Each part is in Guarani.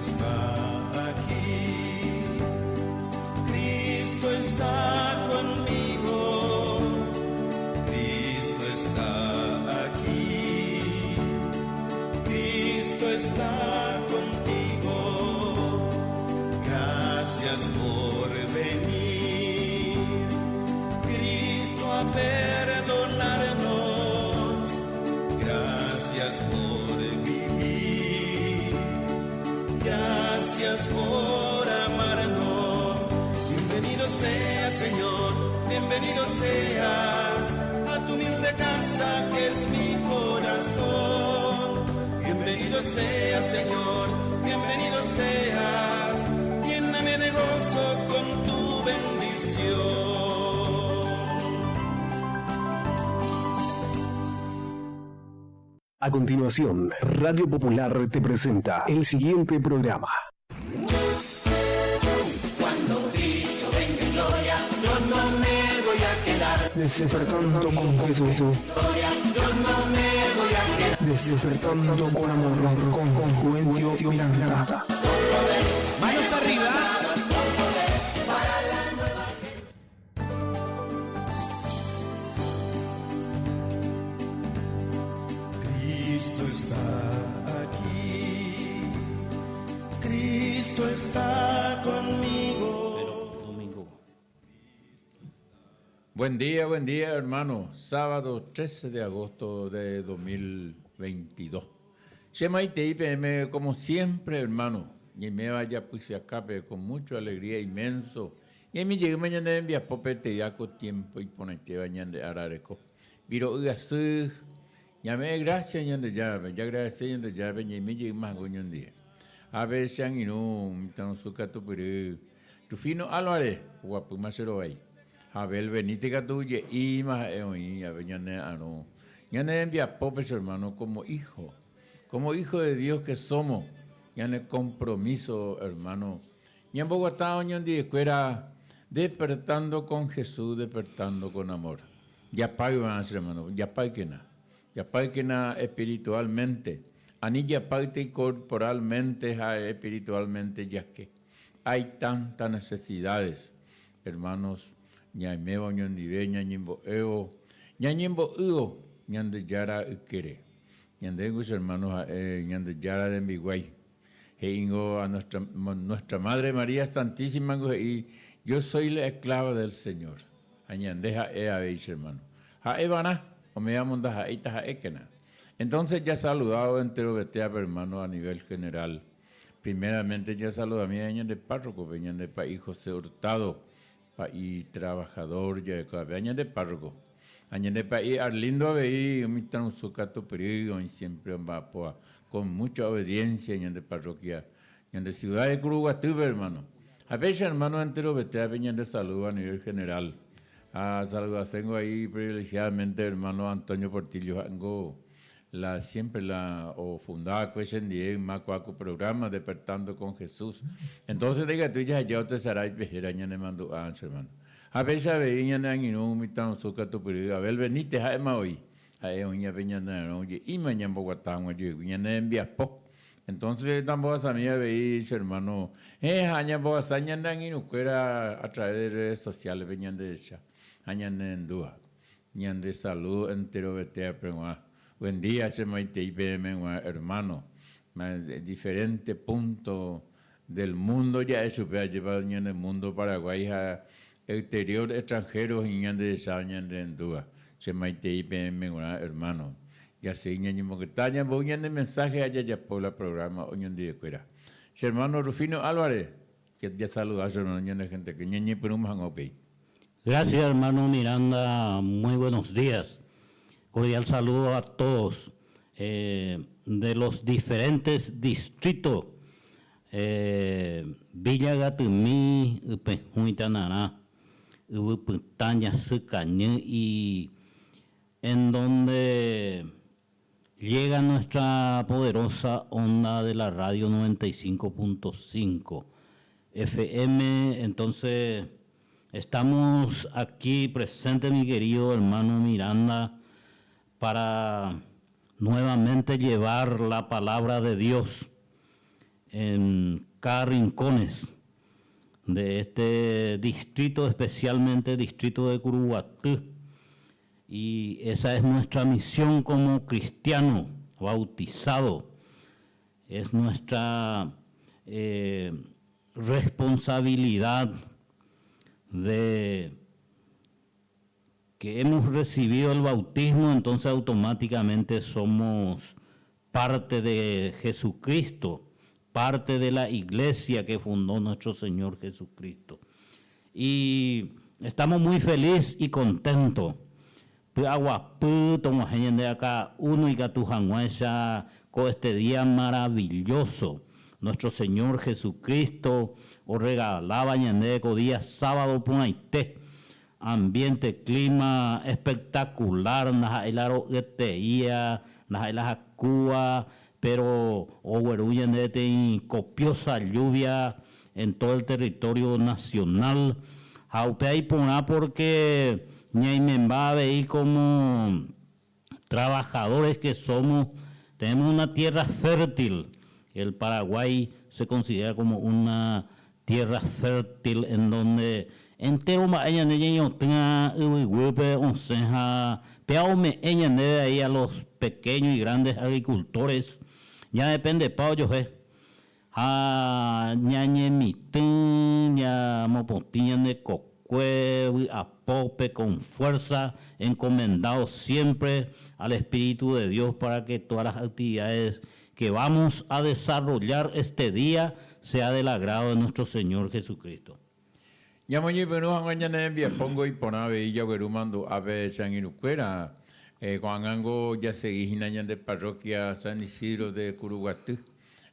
está aquí, Cristo está conmigo, Cristo está aquí, Cristo está contigo, gracias por venir, Cristo a perdonarnos, gracias por vivir, gracias por amarnos. Bienvenido seas, Señor, bienvenido seas a tu humilde casa que es mi corazón. Bienvenido seas, Señor, bienvenido seas, lléname de gozo con tu bendición. A continuación, Radio Popular te presenta el siguiente programa. Cuando Cristo venga en gloria, yo no me voy a quedar. Despertando con Jesús. Gloria, yo no me voy a quedar. Despertando con amor, con Juvencio Miranda. Manos arriba. Cristo está aquí, Cristo está conmigo. Domingo. Buen día, buen día, hermano. Sábado 13 de agosto de 2022. Che maitei peẽme como siempre, hermano. Ñaiméva japysyacápe con mucho alegría inmenso. Ñaime jeýma ñane rembiapo peteĩ ko tiempo iporãitéva ñande ára reko. Viro'y asy, ñame'ẽ gracia Ñandejárape, jagradece Ñandejárape ñaime jeýma hag̃ua oñondive. Ápe che angirũ mitãrusu katupyry Rufino Álvarez oguapýma che rovái. Abel Benítez katu je'íma ha'e oĩ ave ñane arõ. Ñane rembiapópe che hermano como hijo, como hijo de Dios que somos, ñane compromiso hermano Ñamboguata oñondivekuéra Despertando con Jesús, despertando con amor. Japáyva'erã che hermano, japáykena. Japáykena espiritualmente. Ani japáytei corporalmente ha espiritualmente jake. Hay tantas necesidades, hermanos, ñaiméva oñondive, ñañembo'évo, ñañembo'ývo Ñandejára ykére. Ñandéngo che hermano ha'e Ñandejára rembiguái. He'íngo a nuestra, nuestra Madre María Santísima ngo he'i, Yo soy la esclava del Señor. Ha ñande ha'e avei che hermano. Ha'evarã, ome'ẽramo ndaha'éi taha'ékena. Entonces jasaludado enterovetéape hermano a nivel general. Primeramente jasaludami avei ñande párrocope, ñande pa'i José Hurtado, pa'i trabajador jarekóvape, ha ñande párroco. Ha ñande pa'i Arlindo avei umi mitãrusu katupyry oĩ siempre omba'apóva con mucha obediencia ñande parroquia, ñande ciudad de Kuruguatýpe, hermano. Ha péicha hermano enterovetévape ñande saludo a nivel general. Ha saludaséngo ahí privilegiadamente hermano Antonio Portillo ha'éngo la siempre la ofundava'ekue chendie yma ko'ã ko programa Despertando con Jesús. Entonces ndaikatúi jaheja otesarái héra ñanemandu'a, che hermano. Ha péicha avei ñane angirũ mitãrusu katupyry Abel Benítez ha'éma voi. Ha'e oĩ ñape ñane oje'íma ñamboguata hag̃ua ojuehegui ñane rembiapo. Entonces tambohasami avei che hermano, héẽ ha ñambohasa ñane angirũkuéra a través de redes sociales-pe ñanderecha ha ñanerendúva. Ñande saludo enterovetéape g̃uarã. Buen día che maitei peẽme g̃uarã hermano. Diferente punto del mundo ja'e chupe ajépa ñane mundo Paraguái ha exterior extranjero hína ñanderecha ha ñanerendúva. Che maitei peẽme g̃uarã hermano. Jasegi ñañemongeta ñambou ñane mensaje ha jajapo la programa oñondivekuéra. Che hermano Rufino Álvarez, que jasaluda che hermano ñane gente que ñañepyrũma hag̃ua upéi. Gracias hermano Miranda, muy buenos días. Cordial saludo a todos eh, de los diferentes distritos eh, Villa Gatymi, Ypehũ Itanarã, Yvypytã, Ñasy Kañy y en donde llega nuestra poderosa onda de la radio 95.5 FM. Entonces, estamos aquí presentes, mi querido hermano Miranda, para nuevamente llevar la palabra de Dios. En cada rincones de este distrito, especialmente distrito de Curuguaty. Y esa es nuestra misión como cristiano bautizado. Es nuestra eh, responsabilidad de que hemos recibido el bautismo, entonces automáticamente somos parte de Jesucristo, parte de la iglesia que fundó nuestro Señor Jesucristo. Y estamos muy feliz y contentos. Py'aguapy tog̃uahẽ ñande acá uno ikatu hag̃uáicha ko este día maravilloso nuestro Señor Jesucristo orregaláva ñandéve ko día sábado porãite. Ambiente, clima espectacular, ndaha'éi la ro'yeteía, ndaha'éi la hakúva, pero ogueru ñande peteĩ copiosa lluvia en todo el territorio nacional. Ha upéva iporã porque ñaimemba avei como trabajadores que somos, tenemos una tierra fértil. El Paraguay se considera como una tierra fértil en donde entero mba'e ñande ñañotỹa yvyguýpe osẽ ha péa ome'ẽ ñandéve ahí a los pequeños y grandes agricultores ñadependepa ojohe ha ñañemitỹ, ñamopotĩ ñande kokue vy'apópe con fuerza, encomendado siempre al Espíritu de Dios para que todas las actividades que vamos a desarrollar este día sea del agrado de nuestro Señor Jesucristo. Ñamoñepyrũ hag̃ua ñane rembiapóngo iporã avei jagueru mandu'ápe che angirũkuéra, ko'ág̃ango jasegi hína ñande parroquia San Isidro de Curuguaty,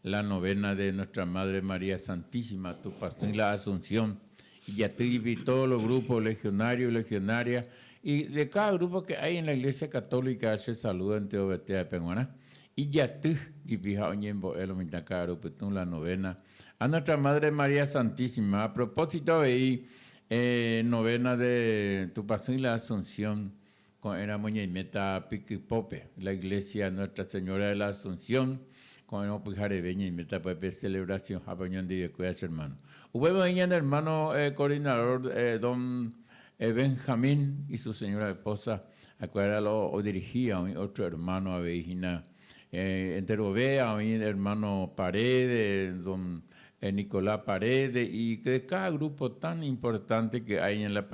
la novena de Nuestra Madre María Santísima, Tupãsy la Asunción, ijaty jepi todos los grupos legionario y legionaria y de cada grupo que hay en la Iglesia Católica che saludo enteovetévape g̃uarã. Ijaty jepi ha oñembo'e lo mitã ka'aru pytũ la novena a Nuestra Madre María Santísima. A propósito avei novena de Tupãsy la Asunción ko'ẽramo ñaiméta Pikypópe, la Iglesia Nuestra Señora de la Asunción, ko'ẽrõ pyhareve ñaiméta pe celebración-hápe oñondivekuéra che hermano. Upépe oĩ ñane hermano coordinador don Benjamín y su señora esposa, Ha'ekuéra lo odirihía, oĩ ótro ermáno avei hína enterove, oĩ ermáno Paredes, don Nicolás Paredes, y de káda grúpo tan importante ke hay en la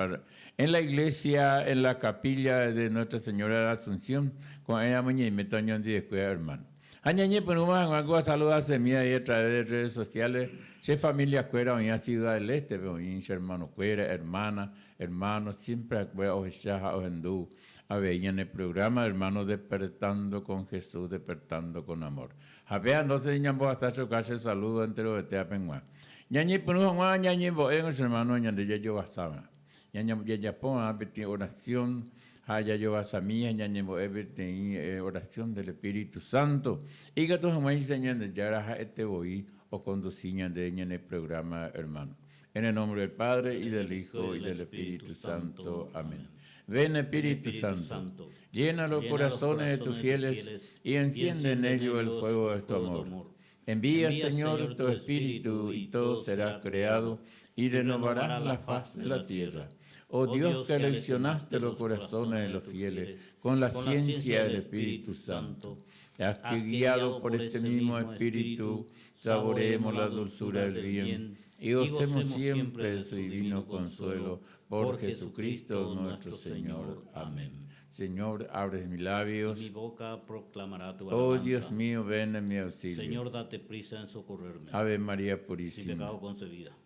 en la iglesia, en la capilla de Nuestra Señora de la Asunción, ko'ẽramo ñaiméta oñondivekuéra ermáno. Ha ñañepyrũma hag̃ua ko asaludasemi avei a través de redes sociales, che familiakuéra oĩva Ciudad del Este-pe, oĩ che ermanokuéra, ermana, Hermano, siempre ha'ekuéra ohecha ha ohendu avei ñane programa Hermano Despertando con Jesús, Despertando con Amor. Ha péa entonces ñambohasa choka che saludo enterovete apeg̃ua. Ñañepyrũ hag̃ua ñañembo'e nuestro hermano ñande jajovasáva. Jajapova'erã peteĩ oración ha jajovasami ha ñañembo'e peteĩ oración del Espíritu Santo ikatu hag̃uáicha Ñandejára ha'ete voi okondusi ñande ñane programa hermano. En el nombre del Padre, y del Hijo, y del Espíritu Santo. Amén. Ven Espíritu Santo, llena los corazones de tus fieles y enciende en ellos el fuego de tu amor. Envía, Señor, tu Espíritu y todo será creado y renovarás la faz de la tierra. Oh Dios que aleccionaste los corazones de los fieles con la ciencia del Espíritu Santo, haz que guiado por este mismo Espíritu saboreemos la dulzura del bien y gocemos siempre de su divino consuelo por Jesucristo nuestro Señor. Amén. Señor, abre mis labios. Y mi boca proclamará tu Oh alabanza. Dios mío, ven en mi auxilio. Señor, date prisa en socorrerme. Ave María Sin Purísima. pecado concebida.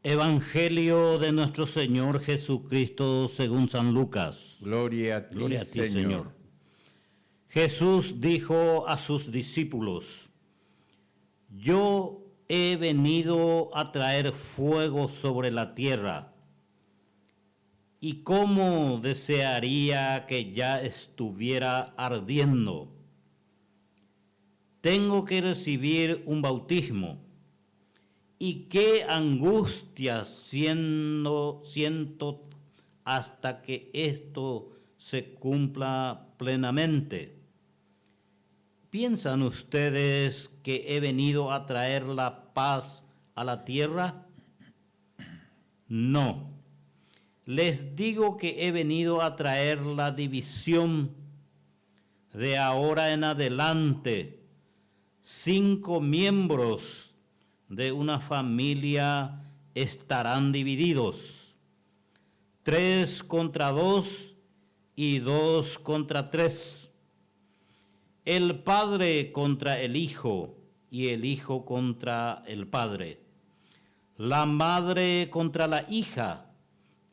Evangelio de nuestro Señor Jesucristo según San Lucas. Gloria a ti, Gloria a ti, Señor. Señor. Jesús dijo a sus discípulos, Yo he venido a traer fuego sobre la tierra, y cómo desearía que ya estuviera ardiendo. Tengo que recibir un bautismo, y qué angustia siendo, siento hasta que esto se cumpla plenamente. ¿Piensan ustedes que he venido a traer la paz a la tierra? No. Les digo que he venido a traer la división de ahora en adelante. Cinco miembros de una familia estarán divididos. Tres contra dos y dos contra tres. El padre contra el hijo y el hijo contra el padre. La madre contra la hija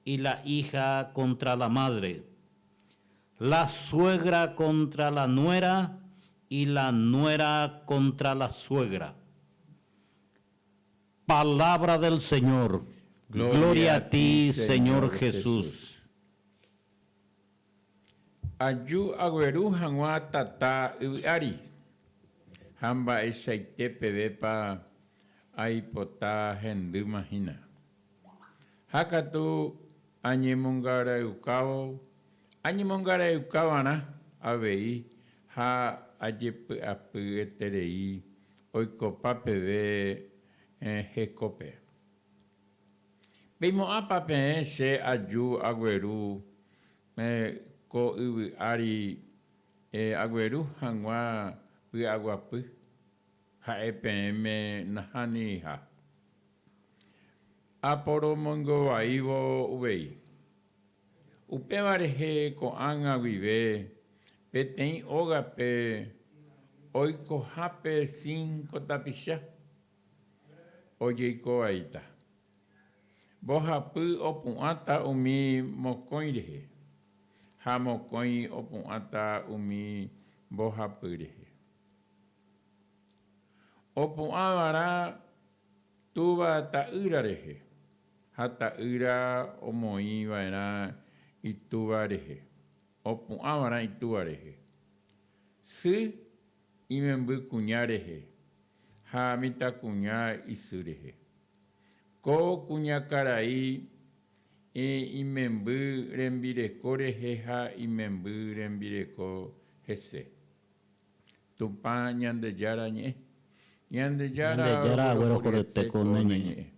y la hija contra la madre. La suegra contra la nuera y la nuera contra la suegra. Palabra del Señor. Gloria, a ti, Señor Jesús. Aju agueru hag̃ua tata yvy ári, ha mba'eichaite pevépa aipota hendýma hína. Ha katu añemongarayukávo, añemongarayukavarã avei ha ajepy'apy eterei oikopa peve hekópe. Peimo'ãpa peẽ che aju agueru ko yvy ári agueru hag̃ua py'aguapy, ha'e peẽme nahániriha. Aporomoingovaívo uvei. Upéva rehe ko'ág̃a guive peteĩ ógape oikohápe cinco tapicha ojeikovaíta. Mbohapy opu'ãta umi mokõi rehe, ha mokõi opu'ãta umi mbohapy rehe. Opu'ã va'erã túva ta'ýra rehe, ha ta'ýra omoĩ va'erã itúva rehe, opu'ã va'erã itúva rehe. Sy imemby kuña rehe, ha mitãkuña isy rehe. Ko kuñakarai imemby rembireko rehe ha imemby rembireko hese. Tupã Ñandejára ñe'ẽ. Ñandejára aguerohoryete ko ne ñe'ẽ.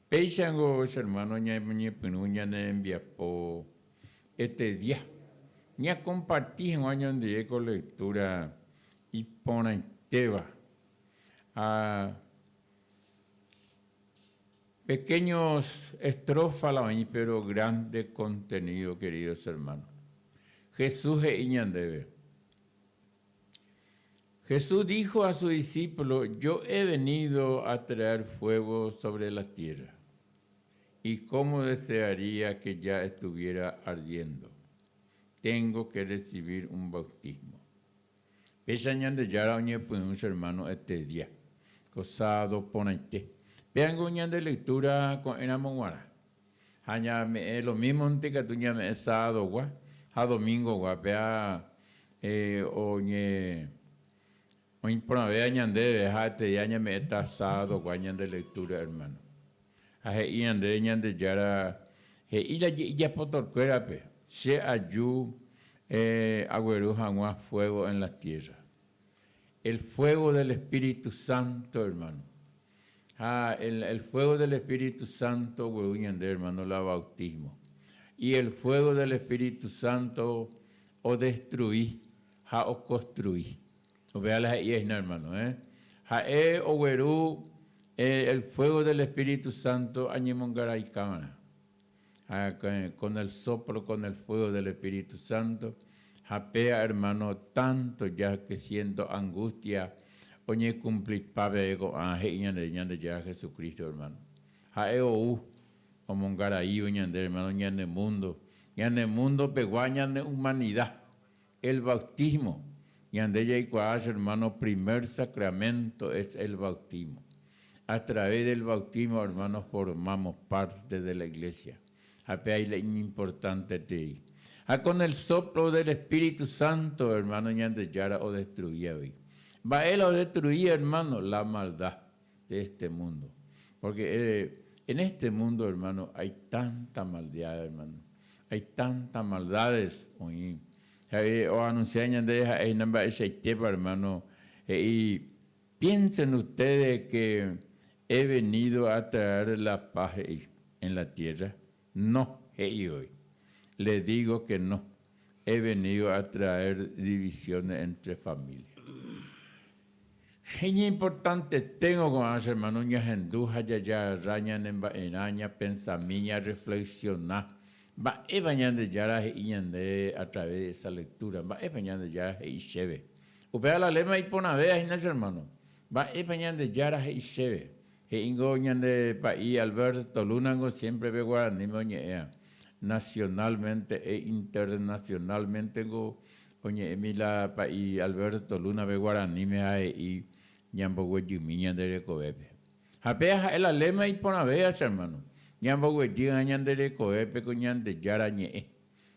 Péichango che hermano ñañepyrũ ñane rembiapo este día. Ñakomparti hag̃ua ñandeje ko lectura iporãitéva. Ha Pequeños estrofa la oĩ pero grande contenido queridos hermanos. Jesús he'i ñandéve. Jesús dijo a su discípulo, yo he venido a traer fuego sobre la tierra, y cómo desearía que ya estuviera ardiendo. Tengo que recibir un bautismo. Péicha Ñandejára oñepyrũ che hermano este día, ko sábado porãite. Péango ñande lectura ko'ẽramo g̃uarã. Ha ñame'ẽ lo mísmonte ikatu ñame'ẽ sábado-gua ha domingo-gua. Péa oñe oĩporãvéva ñandéve ha este día ñame'ẽta sábado-gua ñande lectura hermano. Ha he'i ñandéve Ñandejára he'i la ijapóstolkuérape, Che aju agueru hag̃ua fuego en la tierra. El fuego del Espíritu Santo, hermano. Ha el fuego del Espíritu Santo ogueru ñande, hermano, la bautismo. Y el fuego del Espíritu Santo odestrui ha oconstrui. Upéva la he'i hína, hermano, eh. Ha'e ogueru el fuego del Espíritu Santo añemongaraikava'erã. Ha con el soplo, con el fuego del Espíritu Santo, ha péa, hermano, tanto ya que siento angustia oñecumplipa peve ko'ã he'i ñande Ñandejára Jesucristo, hermano. Ha'e ou omongaraívo ñande, hermano, ñane mundo, ñane mundo pegua, ñane humanidad. El bautismo. Ñande jaikuaa, che hermano, primer sacramento es el bautismo. A través del bautismo, hermano, formamos parte de la iglesia. Ha pe la iñimportanteterei. Ha con el soplo del Espíritu Santo, hermano, Ñandejára odestruía avei. Mba'e la odestruía, hermano? La maldad de este mundo. Porque en este mundo, hermano, hay tanta maldad, hermano. Hay tanta maldades oĩ. Ha'e oanuncia ñandéve ha'e hína mba'eichaitépa, hermano, he'i, Piensen ustedes que he venido a traer la paz, he'i, en la tierra? No, he'i voi. Les digo que no, he venido a traer divisiones entre familias. Iñimportanteténgo ko'ã che hermano ñahendu ha jajarra ñane mba'erã, ñapensami, ñarreflexiona. Mba'épa Ñandejára he'i ñande a través de esa lectura? Mba'épa Ñandejára he'i chéve? Upéva la lema iporãvéva hína che hermano. Mba'épa Ñandejára he'i chéve? He'íngo ñande pa'i Alberto Luna-ngo siempre pe guaraníme oñe'ẽva. Nacionalmente e internacionalmente-ngo oñe'ẽmi la pa'i Alberto Luna pe guaraníme ha he'i ñamboguejymi ñande rekovépe. Ha péva ha'e la lema iporãvéva che hermano. Ñamboguejy ha ñande rekovépe ko Ñandejára ñe'ẽ.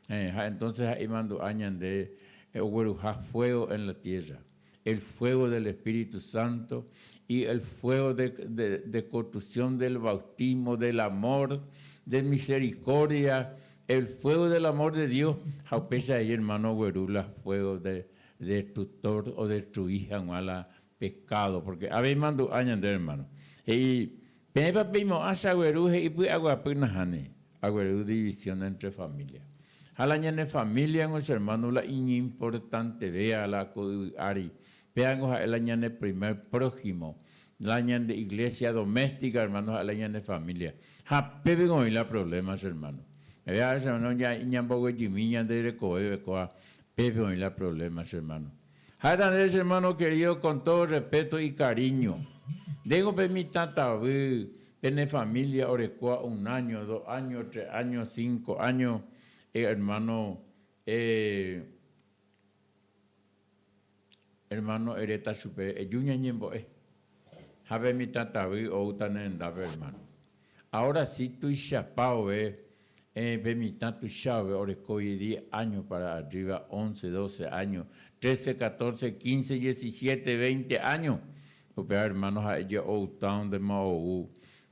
Ha entonces ha'e imandu'a ñande ogueruha fuego en la tierra, el fuego del Espíritu Santo y el fuego de, de, de construcción del bautismo, del amor, de misericordia, el fuego del amor de Dios. Ha upéicha he'i hermano ogueru la fuego de destructor odestrui hag̃ua la pecado, porque avei imandu'a ñande hermano. He'i Peẽpa peimo'ã che agueru he'i py'aguapy nahániri, agueru división entre familia. Ha la ñane familia-ngo che hermano la iñimportantevéva la ko yvy ári, péango ha'e la ñane primer prójimo, la ñande iglesia doméstica hermano ha'e la ñane familia. Ha pépe oĩ la problema che hermano. Péva che hermano ñamboguejymi ñande rekovépe kóva, pépe oĩ la problema che hermano. Ha'éta ndéve che hermano querido con todo respeto y cariño. Ndéngo pe mitã tavy, pene familia orekóva un año, dos años, tres años, cinco años, hermano, hermano eréta chupe, eju ñañembo'e. Ha pe mitã tavy oúta ne rendápe, hermano. Ahora sí tuichapa ove Pe mitã tuichave orekói diez áño para arriba, once, doce áño, trece, catorce, quince, diecisiete, veinte áño. Upéva hermano ha'e je'outa ondema ou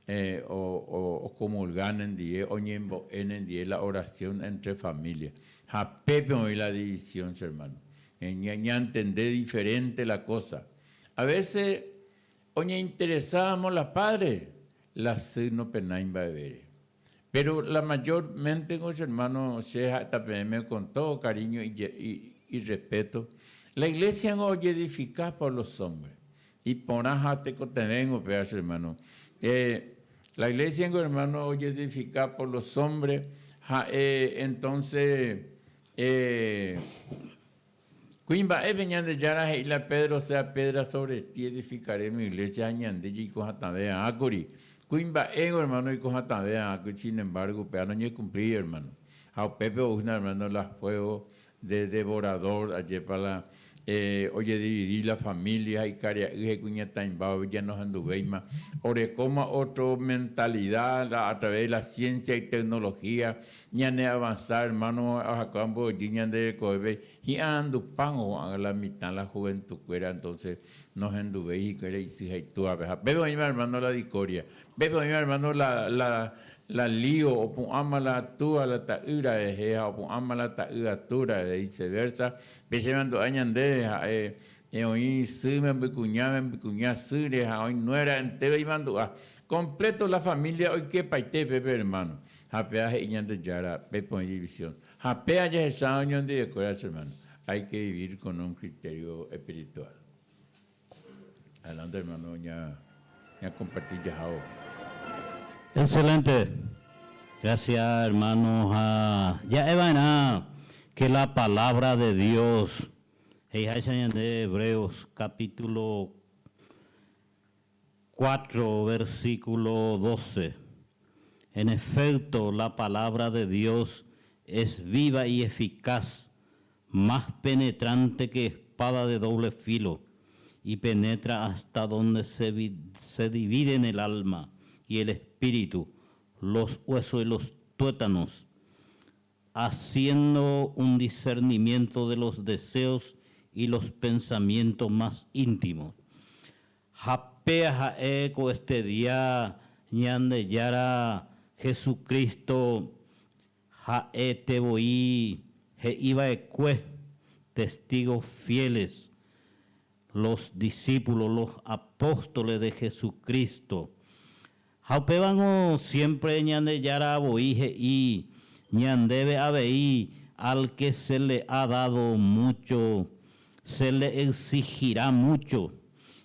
okomulga nendie, oñembo'e nendie la oración entre familia. Ha pépe oĩ la división che hermano. Ñantende diferente la cosa. A veces oñeinteresáramo la padre, la sy nopenái mba'evére. Pero la mayormente ko che hermano che ha'éta peẽme con todo cariño y respeto, la iglesia ngo ojedifika por los hombres. Iporã ha tekotevẽngo péva che hermano. La iglesia ngo hermano ojedifika por los hombres ha'e entonces Kuimba'épe Ñandejára he'i la Pedro sea piedra sobre ti edificaré mi iglesia ha ñande jaiko hatãve aãkuri. Kuimba'éngo hermano oiko hatãve aãkuri, sin embargo upéva noñekumplíri hermano. Ha upépe ou hína hermano la fuego de devorador ajépa la ojedividi la familia ha ikaria'y ha ikuñataĩmbáva ya nohenduvéima. Orekóma otro mentalidad a través de la ciencia y tecnología Ñane avanza hermano ahakua mboy'y ñande rekovépe hi'arandupángo ko'ág̃a la mitã la juventud kuéra entonces nohenduvéi hikuái isy ha itúvape ha pépe oĩva hermano la discordia pépe oĩva hermano la la la lío opu'ãma la túva la ta'ýra rehe ha opu'ãma la ta'ýra túra rehe viceversa pe che mandu'a ñandéve ha'e oĩ sy membykuña membykuña sýre ha oĩ nuéra entero imandu'a completo la familia oikepaite pépe hermano Ha péa he'i Ñandejára, Pepoĩ división. Ha péa jahecha oñondivekuéra, che hermano. Hay que vivir con un criterio espiritual. Adelante, hermano, ña, ña compartir jahávo. Excelente. Gracias, hermano. Ha ja'eva'erã que la palabra de Dios, he'iháicha ñande Hebreos capítulo 4, versículo 12. En efecto, la palabra de Dios es viva y eficaz, más penetrante que espada de doble filo, y penetra hasta donde se, se dividen el alma y el espíritu, los huesos y los tuétanos, haciendo un discernimiento de los deseos y los pensamientos más íntimos. Ha péa ha'e ko este día Ñandejára Jesucristo ha'ete voi he'i va'ekue. testigos fieles, los discípulos, los apóstoles de Jesucristo. Ha upévango siempre Ñandejára voi he'i ñandéve avei al que se le ha dado mucho, se le exigirá mucho,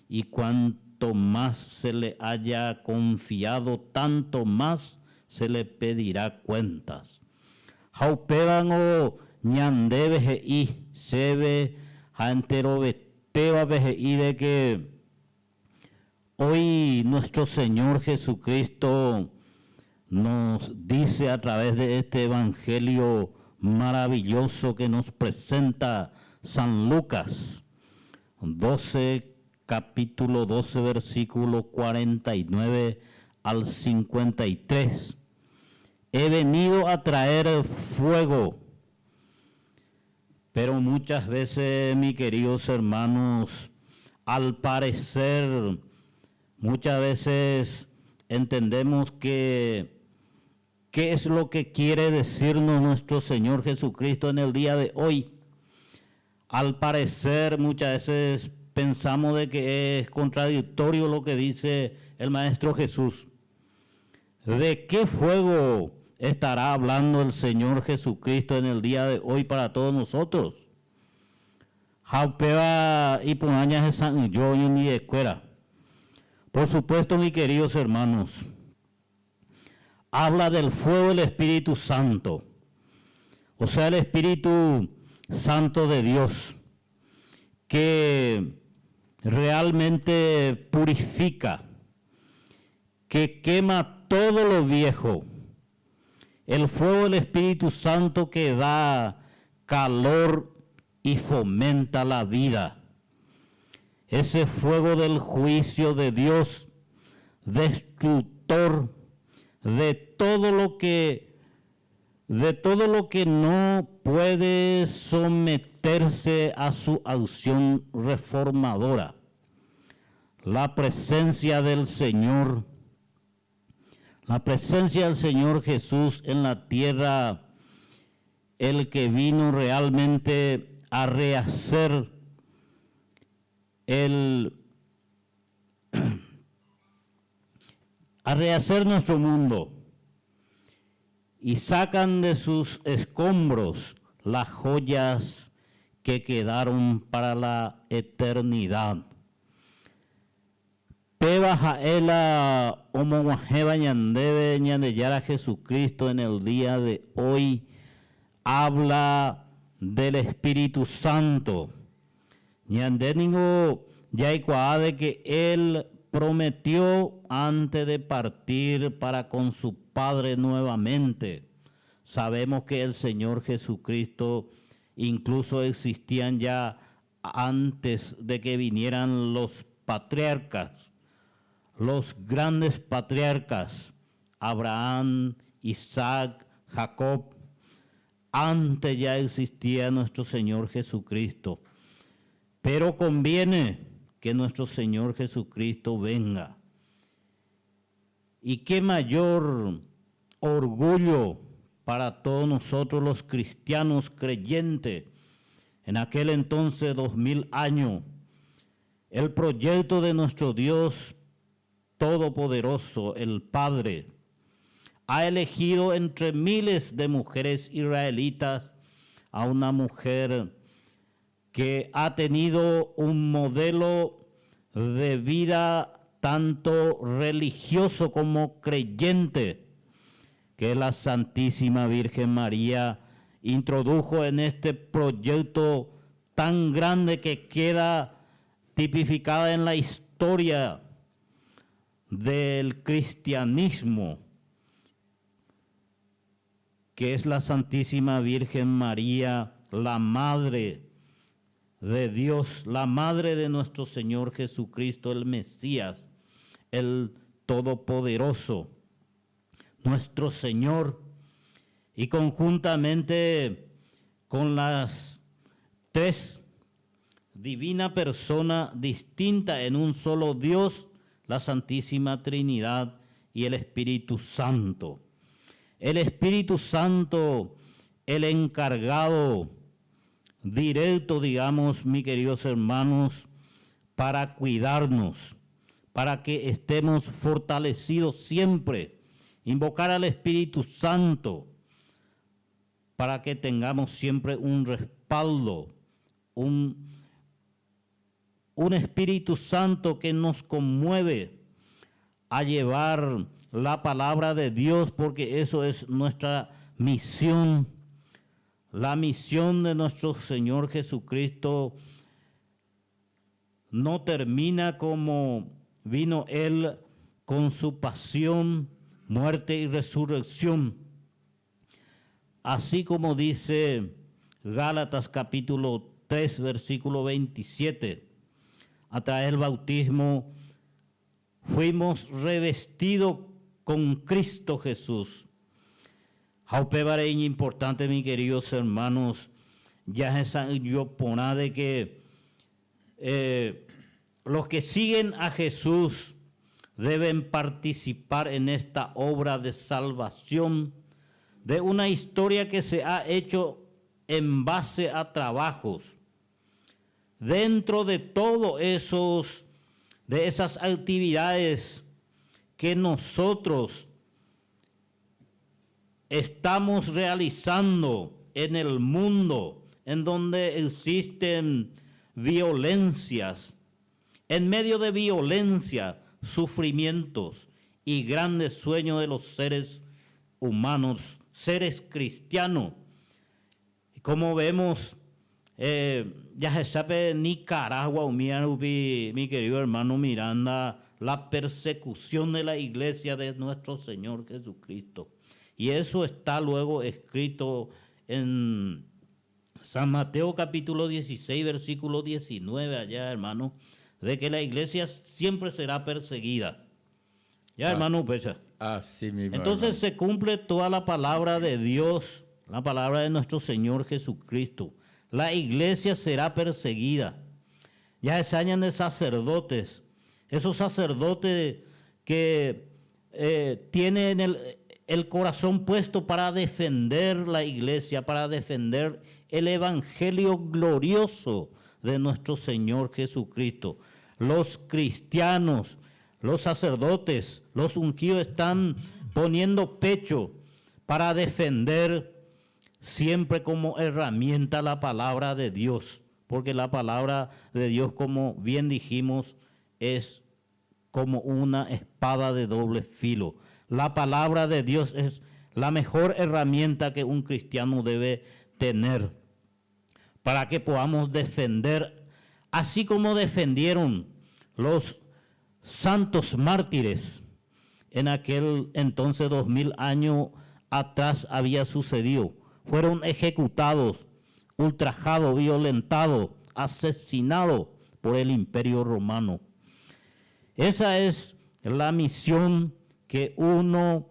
y cuanto más se le haya confiado, tanto más se le pedirá cuentas. Ha upévango ñandéve he'i chéve ha enterovetévape he'i de que Hoy nuestro Señor Jesucristo nos dice a través de este Evangelio maravilloso que nos presenta San Lucas, 12, capítulo 12, versículo 49 al 53. He venido a traer fuego. Pero muchas veces, mis queridos hermanos, al parecer, muchas veces entendemos que qué es lo que quiere decirnos nuestro Señor Jesucristo en el día de hoy. Al parecer, muchas veces pensamos de que es contradictorio lo que dice el Maestro Jesús. ¿De qué fuego estará hablando el Señor Jesucristo en el día de hoy para todos nosotros? Ha upéva iporã ñahesa'ỹijo oñondive'ekuéra. Por supuesto, mis queridos hermanos, habla del fuego del Espíritu Santo, o sea, el Espíritu Santo de Dios, que realmente purifica, que quema todo lo viejo, el fuego del Espíritu Santo que da calor y fomenta la vida. Ese fuego del juicio de Dios, destructor de todo lo que de todo lo que no puede someterse a su acción reformadora. La presencia del Señor, la presencia del Señor Jesús en la tierra, el que vino realmente a rehacer el a rehacer nuestro mundo y sacan de sus escombros las joyas que quedaron para la eternidad. Péva ha'e la omog̃uahẽva ñandéve Ñandejára Jesucristo en el día de hoy habla del Espíritu Santo. Ñande ningo jaikuaa de que Él prometió antes de partir para con su Padre nuevamente. Sabemos que el Señor Jesucristo incluso existían ya antes de que vinieran los patriarcas, los grandes patriarcas, Abraham, Isaac, Jacob, antes ya existía nuestro Señor Jesucristo. Pero conviene que nuestro Señor Jesucristo venga. Y qué mayor orgullo para todos nosotros los cristianos creyentes, en aquel entonces 2000 años, el proyecto de nuestro Dios Todopoderoso, el Padre, ha elegido entre miles de mujeres israelitas a una mujer que ha tenido un modelo de vida tanto religioso como creyente, que la Santísima Virgen María introdujo en este proyecto tan grande que queda tipificada en la historia del cristianismo, que es la Santísima Virgen María, la Madre de Dios, la Madre de nuestro Señor Jesucristo, el Mesías, el Todopoderoso, nuestro Señor, y conjuntamente con las tres divina persona distinta en un solo Dios, la Santísima Trinidad y el Espíritu Santo. El Espíritu Santo, el encargado directo, digamos, mis queridos hermanos, para cuidarnos, para que estemos fortalecidos siempre. Invocar al Espíritu Santo para que tengamos siempre un respaldo, un, un Espíritu Santo que nos conmueve a llevar la palabra de Dios, porque eso es nuestra misión. La misión de nuestro Señor Jesucristo no termina como vino Él con su pasión, muerte y resurrección. Así como dice Gálatas capítulo 3, versículo 27, a través del bautismo fuimos revestidos con Cristo Jesús. Ha upévare iñimportante, mis queridos hermanos, jahesa'ỹijo porã de que eh, los que siguen a Jesús deben participar en esta obra de salvación de una historia que se ha hecho en base a trabajos. Dentro de todo esos de esas actividades que nosotros estamos realizando en el mundo, en donde existen violencias, en medio de violencia, sufrimientos y grandes sueños de los seres humanos, seres cristianos. Como vemos, eh, jahechápe Nicaragua umía rupi, mi querido hermano Miranda, la persecución de la iglesia de nuestro Señor Jesucristo. Y eso está luego escrito en San Mateo capítulo 16, versículo 19, allá, hermano, de que la iglesia siempre será perseguida. Ya, ah, hermano, pecha. Así mismo, Entonces se cumple toda la palabra de Dios, la palabra de nuestro Señor Jesucristo. La iglesia será perseguida. Ya se añaden de sacerdotes, esos sacerdotes que eh, tienen el, el corazón puesto para defender la iglesia, para defender el evangelio glorioso de nuestro Señor Jesucristo. Los cristianos, los sacerdotes, los ungidos están poniendo pecho para defender siempre como herramienta la palabra de Dios, porque la palabra de Dios, como bien dijimos, es como una espada de doble filo. La palabra de Dios es la mejor herramienta que un cristiano debe tener para que podamos defender, así como defendieron los santos mártires en aquel entonces 2000 años atrás había sucedido. Fueron ejecutados, ultrajados, violentados, asesinados por el imperio romano. Esa es la misión que uno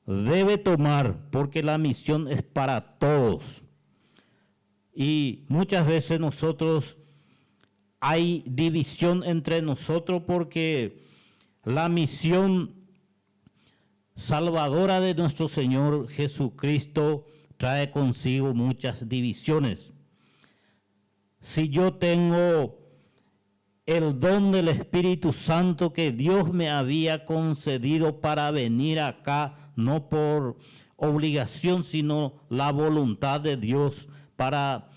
debe tomar, porque la misión es para todos. Y muchas veces nosotros hay división entre nosotros porque la misión salvadora de nuestro Señor Jesucristo trae consigo muchas divisiones. Si yo tengo el don del Espíritu Santo que Dios me había concedido para venir acá, no por obligación, sino la voluntad de Dios para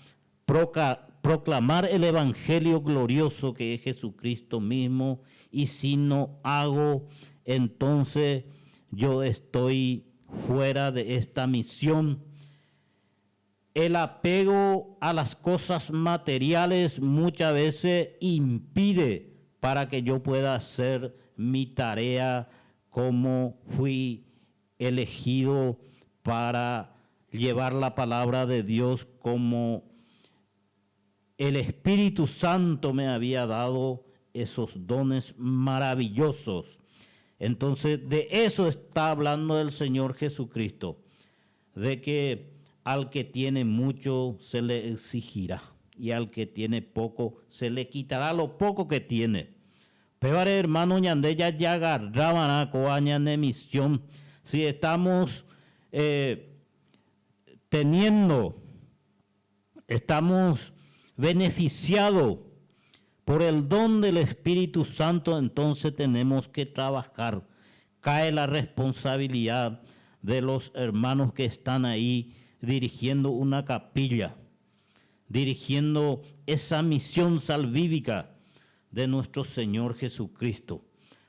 proclamar el Evangelio glorioso que es Jesucristo mismo, y si no hago, entonces yo estoy fuera de esta misión. El apego a las cosas materiales muchas veces impide para que yo pueda hacer mi tarea como fui elegido para llevar la palabra de Dios como el Espíritu Santo me había dado esos dones maravillosos. Entonces, de eso está hablando el Señor Jesucristo, de que al que tiene mucho se le exigirá y al que tiene poco se le quitará lo poco que tiene. Pévare, hermano, ñande jajagarrava'erã kóva ñane misión. Si estamos eh, teniendo Estamos beneficiados por el don del Espíritu Santo, entonces tenemos que trabajar. Cae la responsabilidad de los hermanos que están ahí dirigiendo una capilla, dirigiendo esa misión salvífica de nuestro Señor Jesucristo.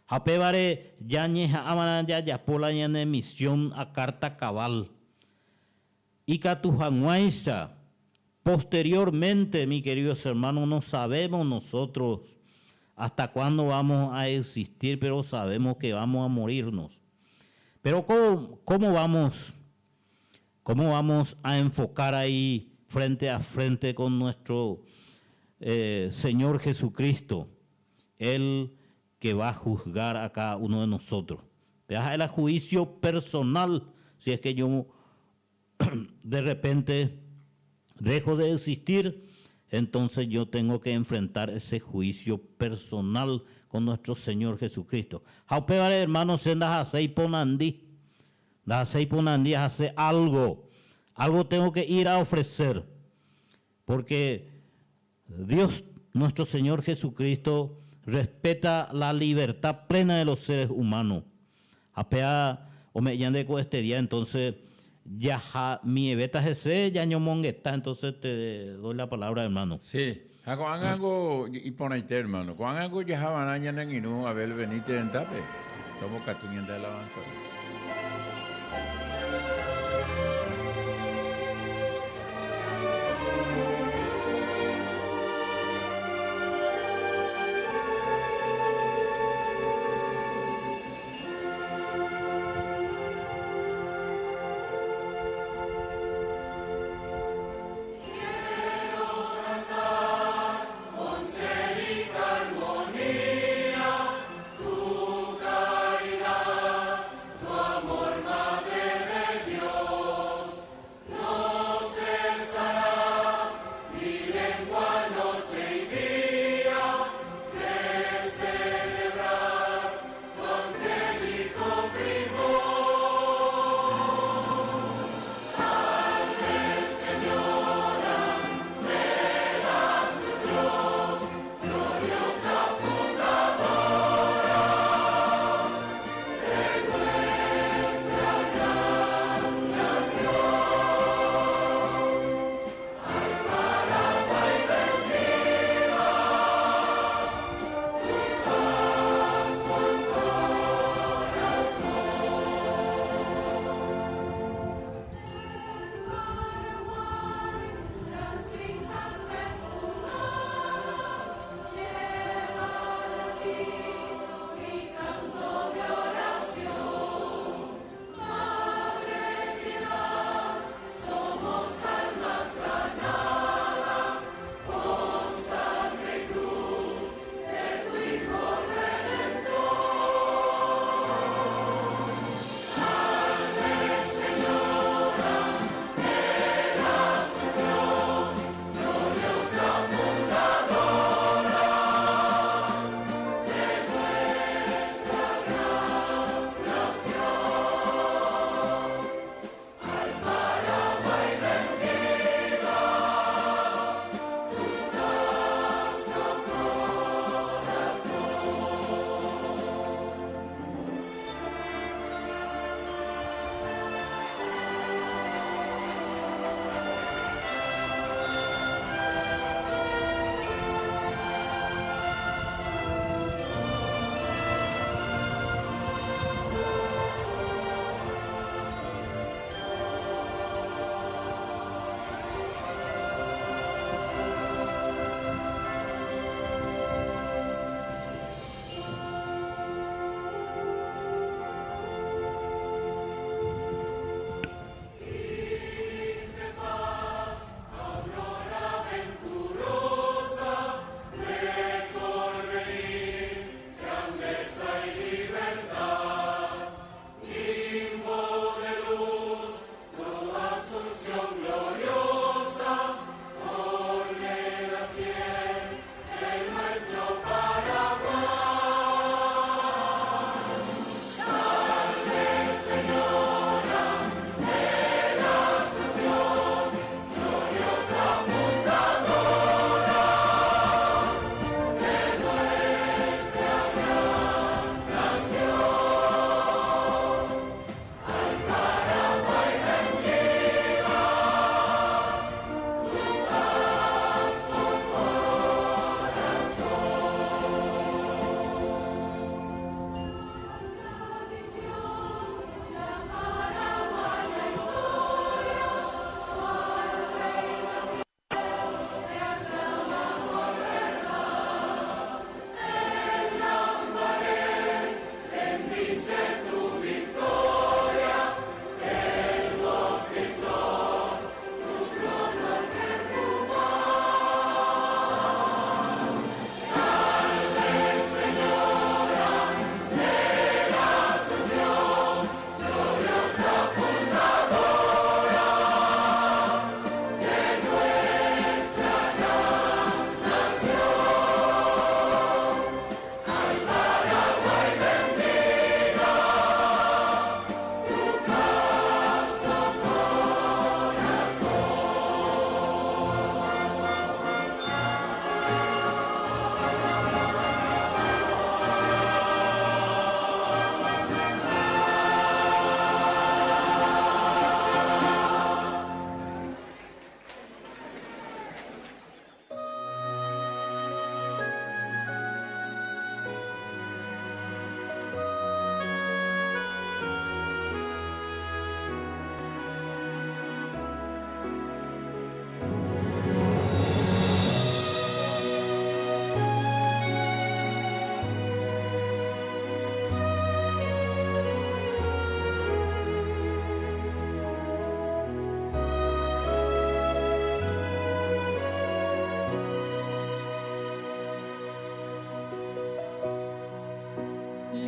Ha pévare ñañeha'ãva'erã jajapo la ñane misión a carta cabal. Ikatu hag̃uáicha, posteriormente, mi queridos hermanos, no sabemos nosotros hasta cuándo vamos a existir, pero sabemos que vamos a morirnos. Pero ¿cómo, vamos, cómo vamos a enfocar ahí frente a frente con nuestro eh, Señor Jesucristo, el que va a juzgar a cada uno de nosotros? El juicio personal, si es que yo de repente dejo de existir, entonces yo tengo que enfrentar ese juicio personal con nuestro Señor Jesucristo. Ha upévare, hermano, che ndahaséi ponandi. Ndahaséi ponandi ahase algo. Algo tengo que ir a ofrecer. Porque Dios, nuestro Señor Jesucristo, respeta la libertad plena de los seres humanos. Ha péa ome'ẽ ñande ko este día, entonces jaha mievéta hese ñañomongeta, entonces te doy la palabra, hermano. Sí, ha ko'ág̃a ko iporãite, hermano. Ko'ág̃a ko jahava'erã ñane angirũ Abel Benítez rendápe, tombokatu ñande alabanza.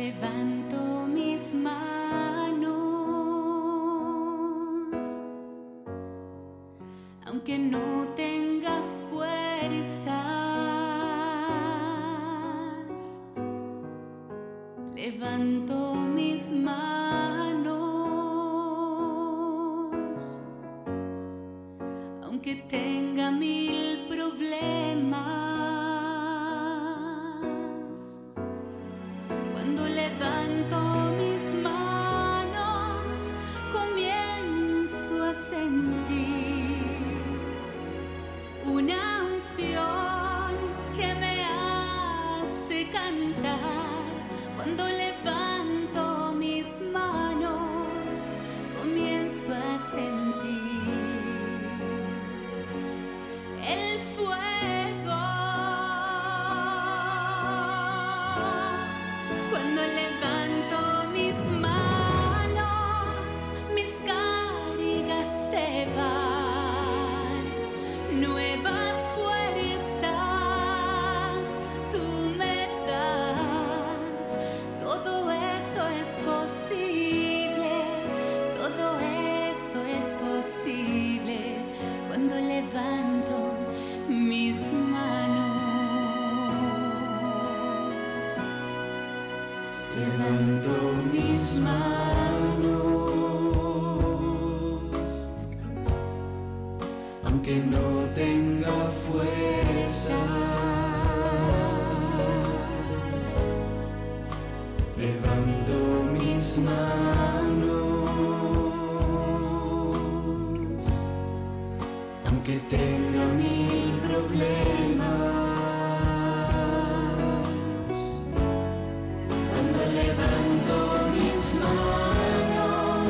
Levanto mis manos, aunque no tenga fuerzas. Levanto mis manos, aunque tenga mil problemas. Cuando levanto mis manos, comienzo a sentir una unción que me hace cantar. Cuando levanto mis manos, comienzo a sentir el fuego. Cuando levanto mis manos, mis cargas se van. Nuevas fuerzas tú me das. Todo eso es posible, todo eso es posible cuando levanto mis manos. Levanto mis manos, aunque no tenga fuerzas. Levanto mis manos, aunque tenga mil problemas. Cuando levanto mis manos,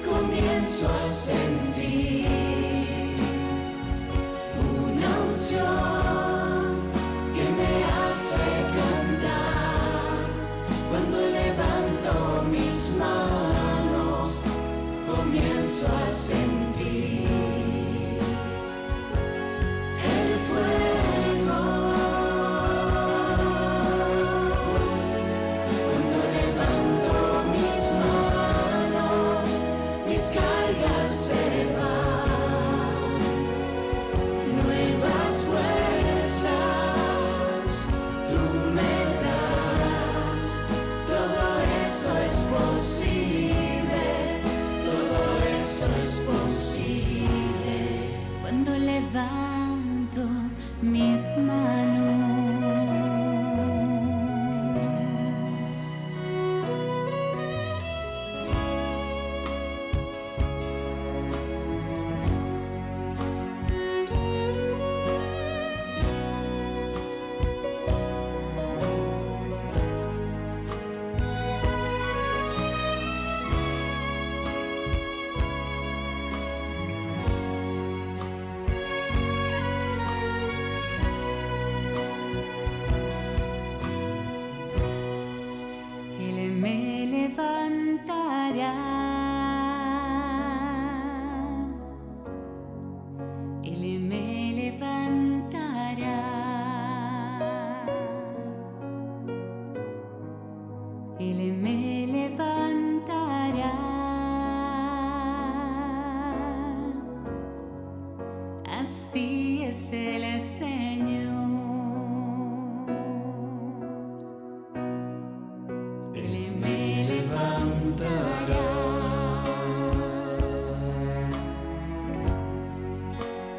comienzo a sentir una unción que me hace cantar. Cuando levanto mis manos, comienzo a sentir el fuego. Cuando levanto mis manos, mis cargas se van. Nuevas fuerzas tú me das. Todo eso es posible, todo eso es posible. Cuando levanto mis manos. Él me levantará. Él me levantará. Él me levantará. Así es el Señor. Él me levantará.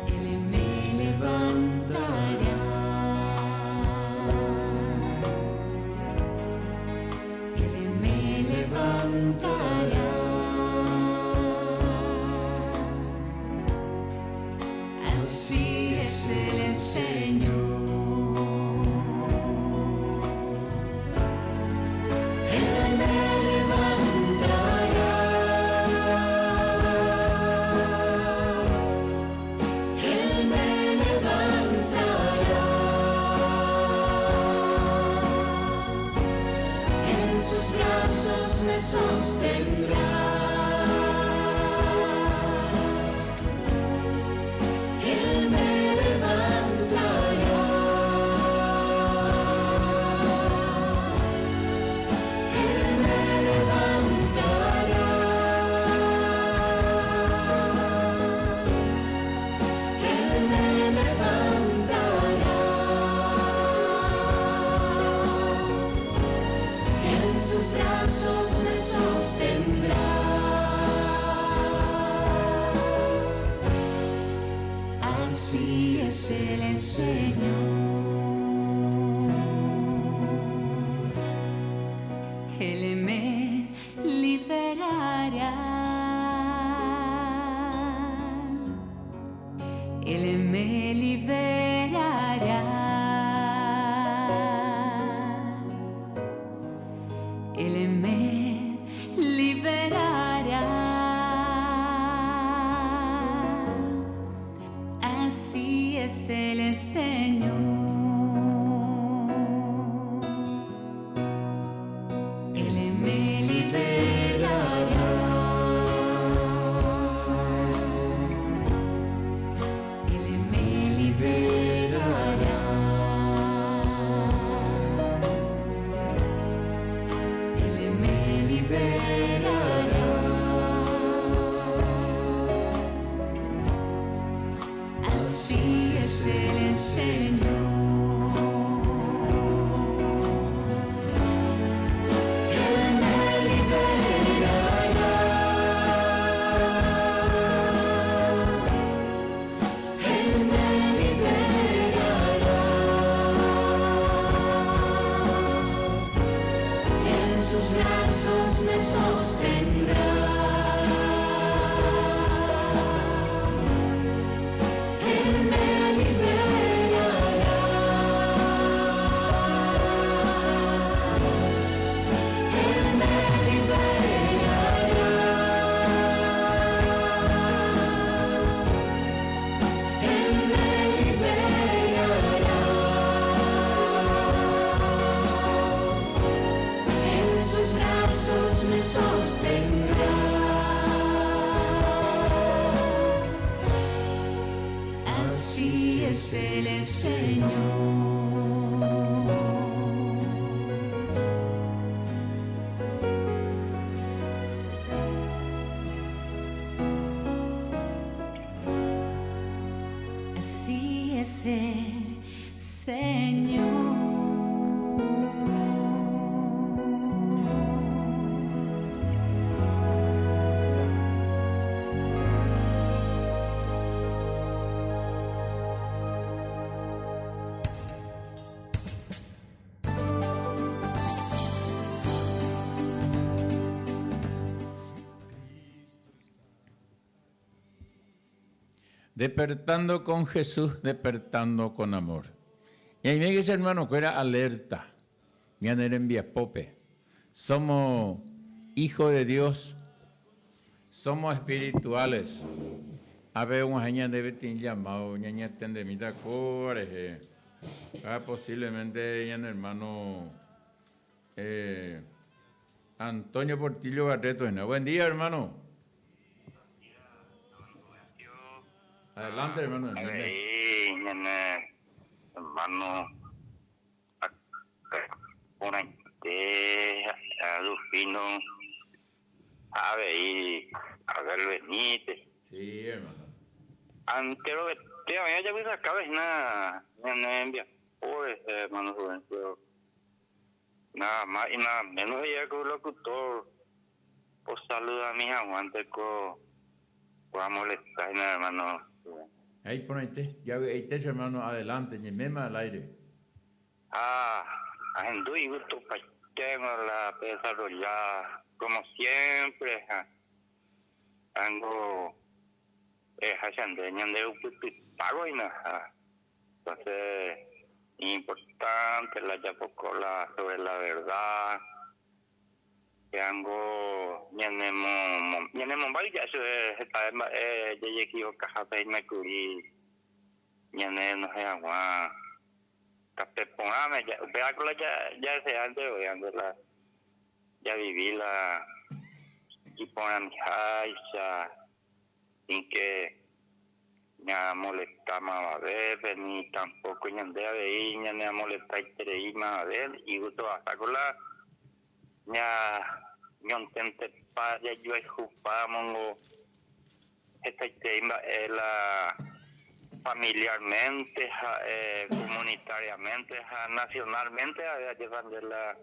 Él me levantará. Él me levantará. Así es el Señor. Él me levantará. Él me levantará. En sus brazos me sostendrá. Él me levantará. Él sus brazos me sostendrá. Así es el Señor. Él me liberará. Él me liberará. Él me liberará. Así es el Señor. Él me liberará. Él me liberará. Él me liberará. Así es el Señor. Él me liberará. Él me liberará. En sus brazos me sostendrá. Él me liberará. Él me liberará. Él me liberará. En sus brazos me sostendrá. Así es el Señor. Así es el Señor. Despertando con Jesús, despertando con amor. Y ahí me dice, hermano, que era alerta. Ñane rembiapópe. Somos hijos de Dios, somos espirituales. A ver, un año debe tener llamado, ñaña tendemita core. Ah, posiblemente, ñane hermano Antonio Portillo Barreto. Buen día, hermano. Adelante, hermano. Ahí, nene, hermano, a Rufino, a ver, a ver, Benítez. Sí, hermano. Antes lo que te había ya visto acá, ves, nada, nene, envía, pobre, hermano Rubén, pero nada más y nada menos ya que un locutor, pues saluda a mis aguantes con, a molestar, nada, hermano. Ahí ponete, ya ahí te hermano, adelante, ni mema al aire. Ah, a y gusto pa tengo la desarrollar como siempre, ja. Ango haciendo de un pago y nada. Entonces, importante la yapocola sobre la verdad. Que ango ñanemo ya eso es esta ye equivoca pe curi ñane no se agua café pongame ya vea con la ya ya se antes voy ando la ya viví la y pongan ya sin que ña molesta más a ver ni tampoco ñande a ver ña ña molesta y más a ver y gusto hasta con la ña ñontente pa ya yo jupa mongo esta la familiarmente comunitariamente nacionalmente a llevan de la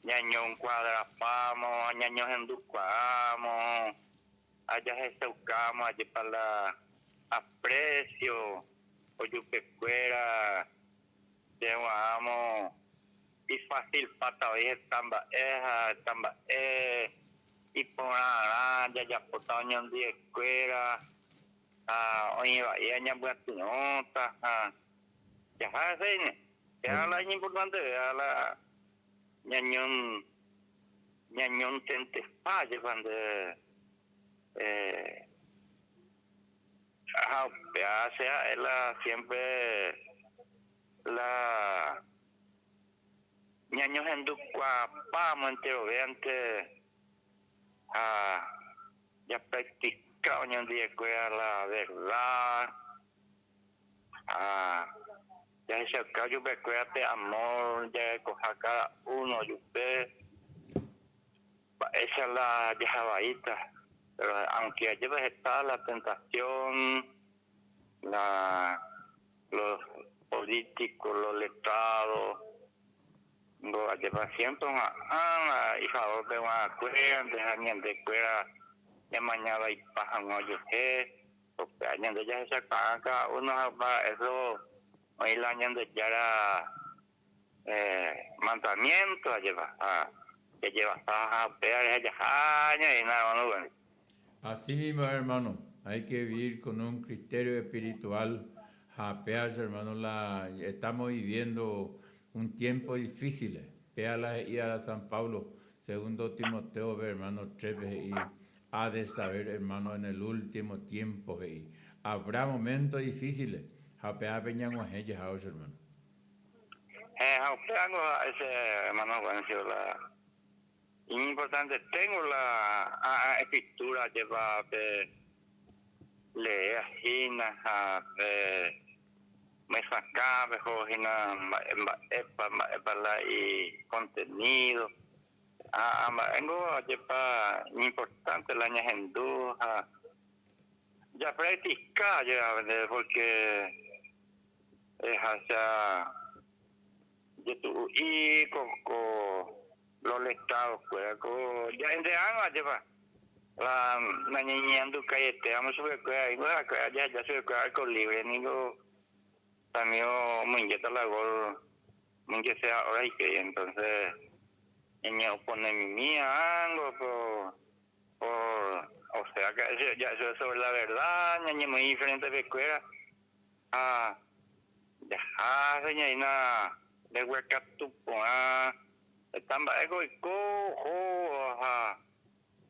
Ñañoncuadrapámo, ñañohendukuaámo, ajahechaukamo ajépa la aprecio ojupekuéra chegua'ãmo ifacilpáta voi heta mba'e ha heta mba'e iporãrã jajapóta oñondiekuéra ha oĩva'i añambyatyrõta ha jaha heseine. Péva la iñimportanteve la ñañon ñañontentepa jepa nde eh, ha upéva che ha'e la siempre la ñañohendukuaapámo enterovéante ha japractica oñondiekuéra la verdad ha jahechauka ojupekuéra pe amor jarekoha cada uno ojupe mba'éicha la jahavaíta pero aunque ajépa heta la tentación la los políticos, los letrados ngo ajépa siempre oha'ã ifavor-pe g̃uarãkuérante ha ñandekuéra ñamaña vaipa hag̃ua ojuehe upéva ñande jahechakuaa cada uno ha para eso oĩ la Ñandejára mandamiento ajépa ha jajevasa ha upévare ha jaha ñaĩna hermano. Así mismo, hermano, hay que vivir con un criterio espiritual. Japea, hermano, la estamos viviendo un tiempo difícil. Pea la a San Pablo, segundo Timoteo, hermano, 3 y ha de saber, hermano, en el último tiempo, y habrá momentos difíciles. Japea peña hermano. Upévango ese hermano Juancio, la importante tengo la escritura lleva pe lee hína ha pe mesakã peho hína mba'épa mba'épa la y contenido ha mba'éngo ajépa importante la ñahendu ha japractica porque hacha jetu'u'i ko ko los letrados kuéra ko ja'ente'ãva ajépa la nañeñeandukaietéramo chupekuéra ha'ekuéra jaheja chupekuéra arco libre niko también omoingéta la gol omoingesea hora hikuái entonces ñañeoponemimi ángo por o sea que ya eso es sobre la verdad ñañemoĩ frente-pekuéra ha jaha ñaína mbeguekatu porã heta mba'éko oiko oho ha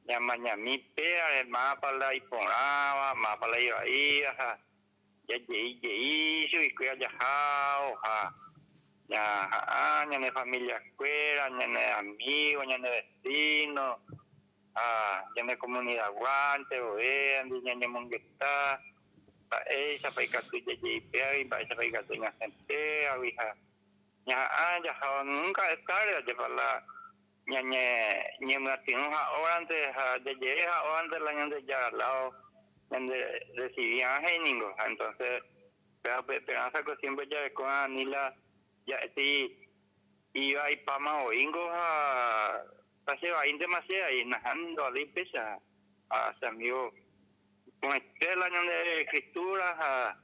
ñamañami péare mávapa la iporãva mávapa la ivaíva ha jajei jei chuguikuéra jahávo ha ñaha'ã ñane familia-kuéra ñane amigo ñane vecino ha ñane comunidad-gua enterovéandi ñañemongeta mba'éichapa ikatu jajeipéagui mba'éichapa ikatu ñasẽpéagui ha ñaha'ã jahávo nunca es tarde ajépa la ñañe ñemyatyrõ ha'órante ha jajere ha'órante la Ñandejára lado ñande recibían ningo entonces péva pe esperanza ko siempre jareko ani la ja'éti iva ipáma oĩngo ha tachevaíntema che ahí nahángo alí péicha ha che amigo ko'ẽte la ñande escritura ha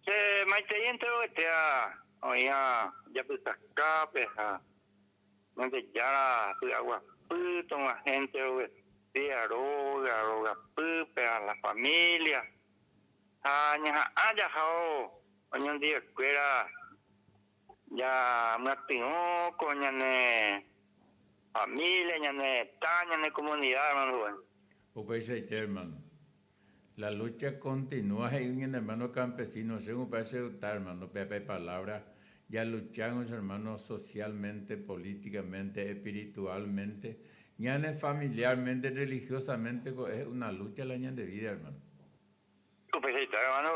che maitei enterovetéa oĩva japysakápe ha Ñandejára py'aguapy tog̃uahẽ enterovetéa róga rogapýpe a la familia ha ñaha'ã jahávo oñondivekuéra ñamyatyrõ ko ñane familia, ñane retã, ñane comunidad, hermano Rubén. Upeichaite, hermano. La lucha continúa, he'i ñane hermano campesino, según parece gustar, hermano, pepe palabra, ya luchamos, hermano, socialmente, políticamente, espiritualmente, ñane familiarmente, religiosamente, es una lucha la ñande vida, hermano. Upeichaite, hermano,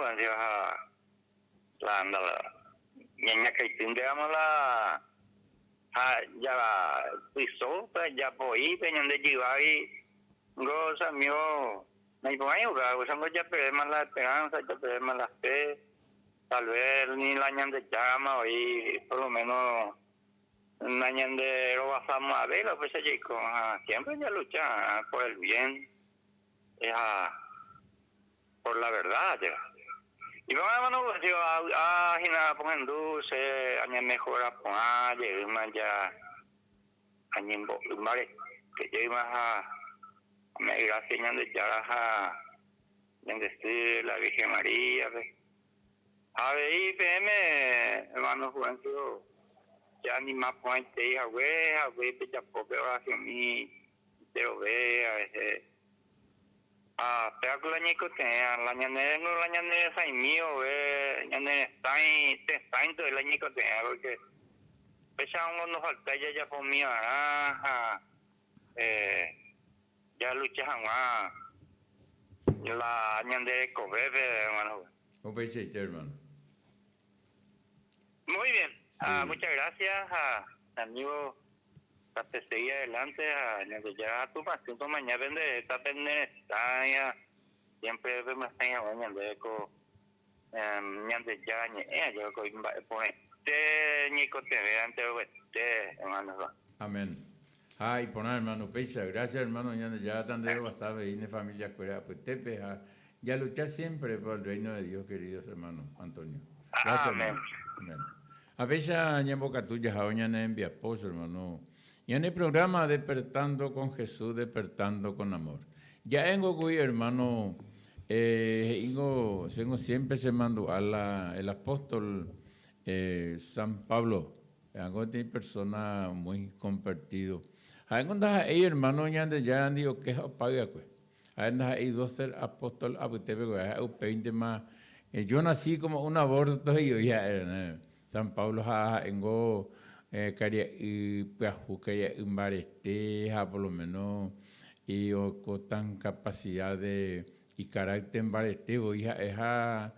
la la ñañakaitýnte la ha ya pyso pe japo'i pe ñande jyvágui ngo amigo naiporãi upéva japerdéma la esperanza japerdéma la fe tal vez ni la Ñandejárama oĩ por lo menos. Na ñande rovasamo'ãvéi upéicha jaiko ha siempre jalucha por el bien ha por la verdad ajépa. Iporã hermano Juvencio avy'a hína pohendu che añemejora porã jeýma ja añembo'y mbarete jeýma ha ame'ẽ gracia Ñandejára ha ñande sy la Virgen María-pe. Ha avei peẽme hermano Juvencio che anima porãitei hague ha upéi pejapo pe oración-mi enterove a veces ha péva ku la ñaikotevẽ la ñane rengo la ñane resãimi vove ñane resãi tesãinte la ñaikotevẽ porque péicha nos falta jajapomi va'erã ha jalucha hag̃ua la ñande rekovépe hermano. Upeichaite hermano. Muy bien, ah, muchas gracias a amigo para seguir adelante a Ñandejára Tupãsy tomaña pende pende retã siempre pemyasãi hag̃ua ñande ko Ñandejára ñe'ẽ ajépa ko imba'e porãite ñaikotevẽ enterovete hermano. Amén. Ha iporã hermano upéicha. Gracias hermano Ñandejára tanderovasa avei ne familia-kuéra apytépe ha jalucha siempre por el reino de Dios queridos hermanos Antonio. Gracias Amén. hermano. Amén. Ha péicha ñambokatu jahávo ñane rembiapo hermano. Ñane programa Despertando con Jesús, Despertando con Amor. Ja'éngo kuri hermano he'íngo chéngo siempre chemandu'a la el apóstol San Pablo. Ha'éngo peteĩ persona muy compartido. Ha'éngo ndaha'éi hermano Ñandejárandi oke ha opáy'akue. Ha'e ndaha'éi doce apóstol apytépe kue. Ha'e upéintema yo nací como un aborto he'i oĩ ha'e San Pablo ha ha'éngo karia'y pyahu, karia'y mbarete ha por lo menos oreko tan capacidad de icarácter mbarete voi ha'e ha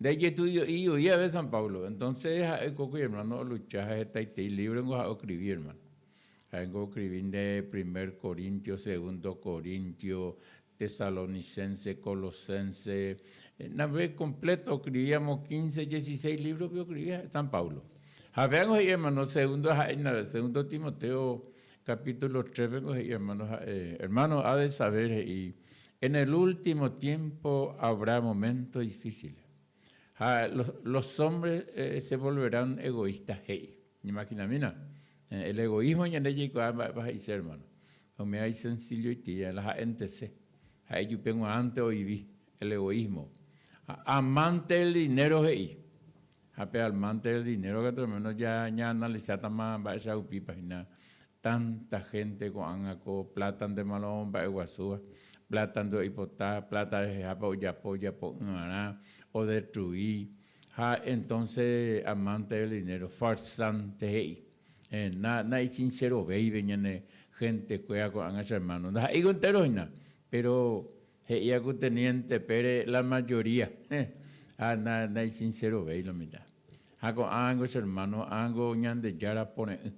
ndaijetu'io'i oĩ ave San Pablo. Entonces ha'e oiko kuri hermano olucha ha hetaitei libro ngo ha'e oescribi hermano. Ha'éngo oescribi nde primer Corintio, segundo Corintio, Tesalonicense, Colosense, nave completo oescribíamos 15, 16 libros pe oescribí San Pablo. Ha péango he'i hermano, segundo ha'e segundo Timoteo capítulo 3 pengo he'i hermano ha'e, hermano ha de saber he'i, en el último tiempo habrá momentos difíciles. Ha los hombres se volverán egoístas he'i. Imaginamína, el egoísmo ñande jaikuaa mba'épa he'ise hermano. Umi isencilloite la ha'éntese. Ha'e jupe g̃uarãnte oivi el egoísmo. Amante del dinero he'i. Ha pe amante del dinero katu al menos ya ñaanalizátama mba'éicha upípa hína tanta gente ko'ág̃a ko plata ndémalo mba'eguasúva, plata nde oipota, plata rehehápa ojapo ojapo'ỹvarã, odestrui ha entonces amante del dinero, farsante he'i. Na naisincerovéive ñane gente-kuéra ko'ág̃a che hermano. Ndaha'éiko entero hína, pero he'íva ku teniente Pérez la mayoría ha naisincerovéi lo mitã. Ha ko'ág̃a che hermano, ángo Ñandejára pore'ỹ.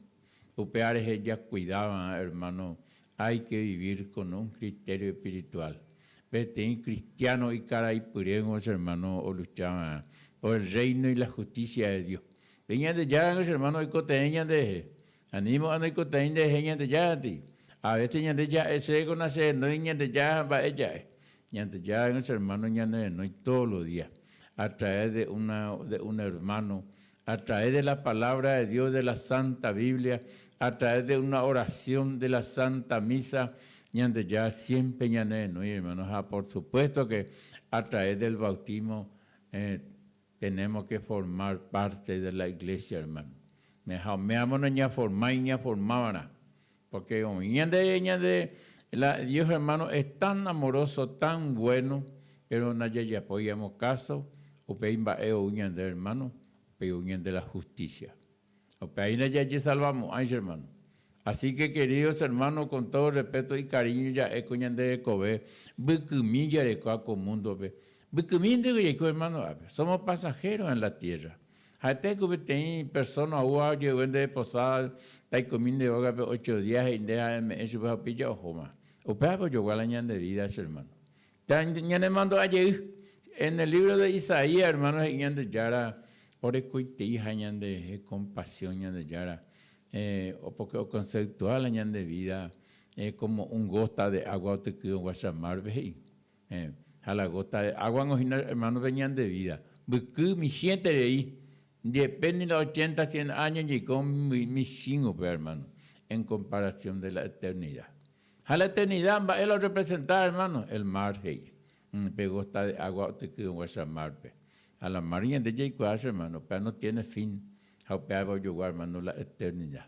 Upéva rehe jacuidava'erã hermano, hay que vivir con un criterio espiritual. Peteĩ cristiano ikaraipyréngo che hermano oluchava'erã por el reino y la justicia de Dios. Pe Ñandejára che hermano oikotevẽ ñanderehe. Anímo anoikotevẽ nderehe Ñandejára-ti. A veces ñande ja'e chéko nacherenói Ñandejára mba'e ja'e. Ñandejára che hermano ñanerenói todos los días a través de una de un hermano, a través de la palabra de Dios, de la Santa Biblia, a través de una oración de la Santa Misa, Ñandejára siempre ñanerenói, hermano. Ha por supuesto que a través del bautismo tenemos que formar parte de la iglesia, hermano. Me ñaformá y ñaformávarã. Porque ñande, ñande, la, Dios hermano es tan amoroso, tan bueno, pero ndajajapóiamo caso, upéi mba'e ou ñande hermano, upéi ou ñande la justicia. Upéi ndajajesalvamo'ãi, hermano. Así que queridos hermanos, con todo respeto y cariño ja'e ko ñande rekove mbykymi jarekóva ko mundo-pe. Mbykymínte jaiko hermano ápe. Somos pasajeros en la tierra. Ha'ete ku peteĩ persona oúva ojeyve nde posada taikomi nde rógape 8 días he'i nde ha'eme'ẽ chupe ha upéi ja'ohóma. Upévape ojogua la ñande vida, che hermano. Ñanemandu'a jey. En el libro de Isaías, hermano, he'i Ñandejára orekoiteiha ñanderehe compasión Ñandejára. Eh, porque oconceptual la ñande vida eh, como un gota de agua otyky oguacha mar-pe he'i. Eh, ha la gota de agua ngo hína hermano pe ñande vida. Mbyky michĩeterei, jepe ni la ochenta, cien años jaiko michĩ upéva hermano, en comparación de la eternidad. Ha la eternidad mba'e la orrepresenta hermano? El mar he'i. Pe gota de agua otyky oguacha mar-pe. Ha la mar ñande jaikuaa che hermano, upéva no tiene fin. Ha upéva ojogua hermano la eternidad.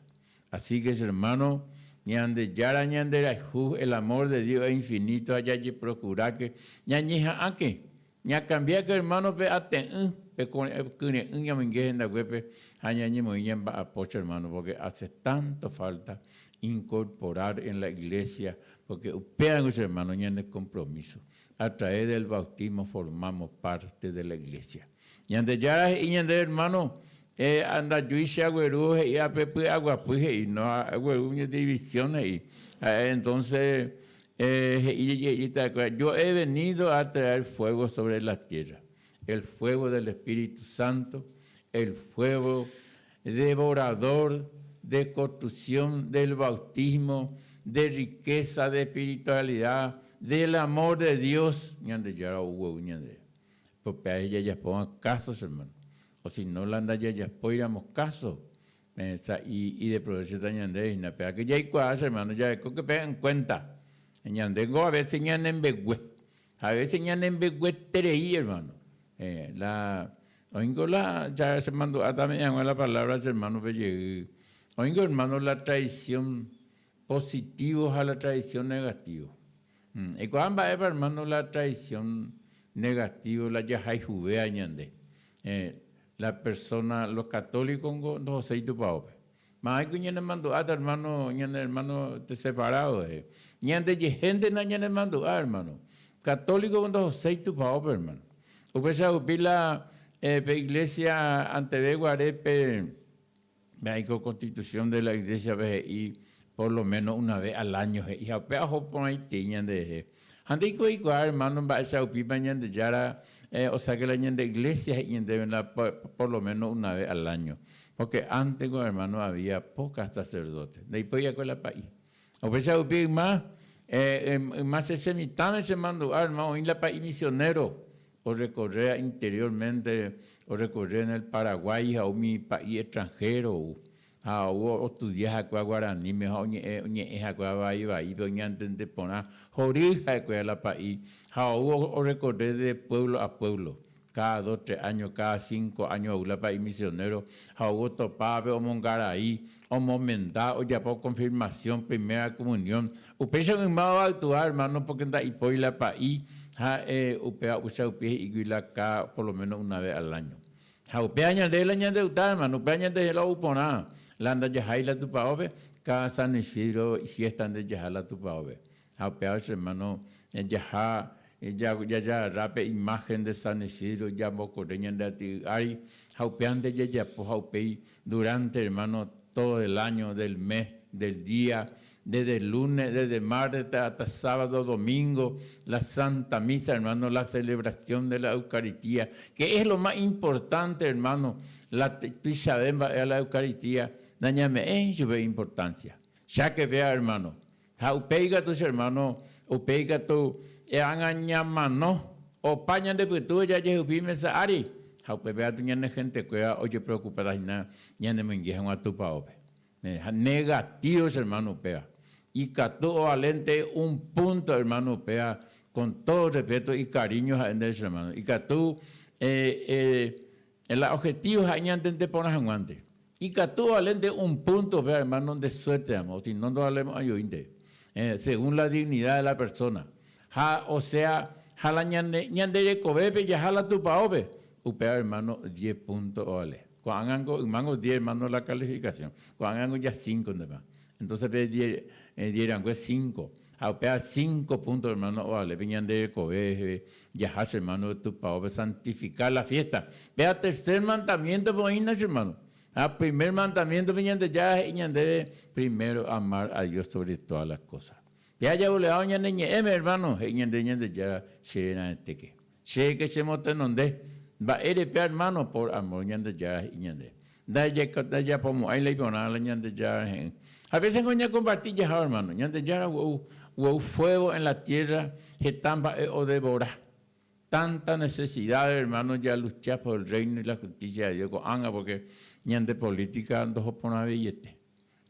Así que che hermano, Ñandejára ñanderayhu, el amor de Dios es infinito ha jajeprokuráke, ñañeha'ãke, ñakambiáke hermano pe ate'ỹ, pe kyre'ỹ ñamoinge hendaguépe ha ñañemoĩ ñamba'apo che hermano, porque hace tanto falta incorporar en la iglesia, porque upévango che hermano ñane compromiso, a través del bautismo formamos parte de la iglesia. Ñandejára he'i ñande hermano, eh, andajúi che agueru he'i ape py'aguapy he'i, no agueru ñe división he'i. Ha'e entonces eh, he'i je'íta yo he venido a traer fuego sobre la tierra, el fuego del Espíritu Santo, el fuego devorador de construcción del bautismo, de riqueza, de espiritualidad, del amor de Dios. Ñandejára ogueru ñande. Upéva jajapóva káso, che hermano. O si no la ndajajapóiramo káso, sa'i ideprovéchota ñandéve hína. Péva ke jaikuaa, che hermano, jareko ke péva en cuenta. Ñandéngo a veces ñanembegue. A veces ñanembegueterei, hermano. La, oĩngo la, ya che mandu'áta ame'ẽ hag̃ua la palabra che hermano-pe jey. Oĩngo, hermano, la traición positivo ha la traición negativo. Eikuaa mba'épa hermano la traición negativo la jahayhuvéva ñande. La persona, los católicos ngo ndohoséi tupaópe. Ma'ãiko ñanemandu'áta hermano, ñane hermano te separado rehe. Ñande jehéntena ñanemandu'a hermano. Católico ngo ndohoséi tupaópe hermano. Upéicha rupi la pe iglesia anteve guare pe Ma'ãiko constitución de la iglesia-pe he'i por lo menos una vez al año he'i ha upéva oho porãitei ñanderehe. Ha ndéiko eikuaa hermano mba'éicha upípa Ñandejára o sea que la ñande iglesia he'i ñandéve la por lo menos una vez al año. Porque antes ko hermano había pocas sacerdotes. Ndaipói va'ekue la pa'i. Upéicha rupi yma, yma che che mitãme che mandu'a hermano oĩ la pa'i misionero Orekorre interiormente, orekorre en el Paraguay ha umi pa'i extranjero ou. Ha ou ostudia ha'ekuéra guaraníme ha oñe'ẽ oñe'ẽ ha'ekuéra vai vaípe oñantende porã hory ha'ekuéra la pa'i ha ou orekorre de pueblo a pueblo. Cada dos, tres años, cada cinco años ou la pa'i misionero ha ou otopa pe omongarai, omomenda, ojapo confirmación, primera comunión. Upéicha yma oactua hermano porque nda'ipói la pa'i ha upéva upéicha rupi he'ígui la cada por lo menos una vez al año. Ha upéva ñande la ñandeuta hermano, upéva ñande la ou porã, la ndajahái la tupaópe, cada San Isidro fiesta nde jaha la tupaópe. Ha upéva che hermano jaha jajagarra pe imagen de San Isidro jambokore ñande ati'y ári ha upéva nde jajapo ha upéi Durante, hermano, todo el año, del mes, del día, desde lunes, desde martes hasta sábado, domingo, la Santa Misa, hermano, la celebración de la Eucaristía, que es lo más importante, hermano, la tuichave mba'e la Eucaristía, nañame'ẽi chupe importancia. Cháke péva, hermano. Ha upéi katu, che hermano, upéi katu ág̃a ñamano, opa ñande pytu jajehupi mesa ári, ha upépe katu ñane gentekuéra ojepreokupáta hína ñanemoinge hag̃ua tupaópe. Ha negativo, che hermano, upéva. Ikatu ovalénte un punto, hermano, upéva, con todo respeto y cariño ha'e ndéve, che hermano. Ikatu la objetivo ha'e ñantende porã hag̃uánte. Ikatu ovale nde un punto upéva hermano nde suerte ramo, o si no ndovalemo'ãi oĩnte, según la dignidad de la persona. Ha o sea, ha la ñande, ñande rekovépe jaha la tupaópe, upéva hermano diez punto ovale. Ko'ág̃ango, ymángo diez hermano la calificación, ko'ág̃ango ja cinco ndépa. Entonces pe diez, diez rangue cinco, ha upéva cinco punto hermano ovale pe ñande rekove jaha che hermano tupaópe santificar la fiesta. Péva tercer mandamiento-pe oĩna che hermano. Ha primer mandamiento-pe Ñandejára he'i ñandéve primero amar a Dios sobre todas las cosas. Péva javolea ñane ñe'ẽme hermano, he'i ñandéve Ñandejára che raẽtéke. Che que che motenonde. Mba'ére péva hermano? Por amor Ñandejára he'i ñandéve. Ndajapomo'ãi la iporãva la Ñandejára rehe'ỹ. Ha veces ko ñakomparti jaha, hermano. Ñandejára gua'u fuego en la tierra heta mba'e odevora. Tanta necesidad, hermano, jalucha por el reino y la justicia de Dios ko'ág̃a porque ñande política ndohoporãveiete.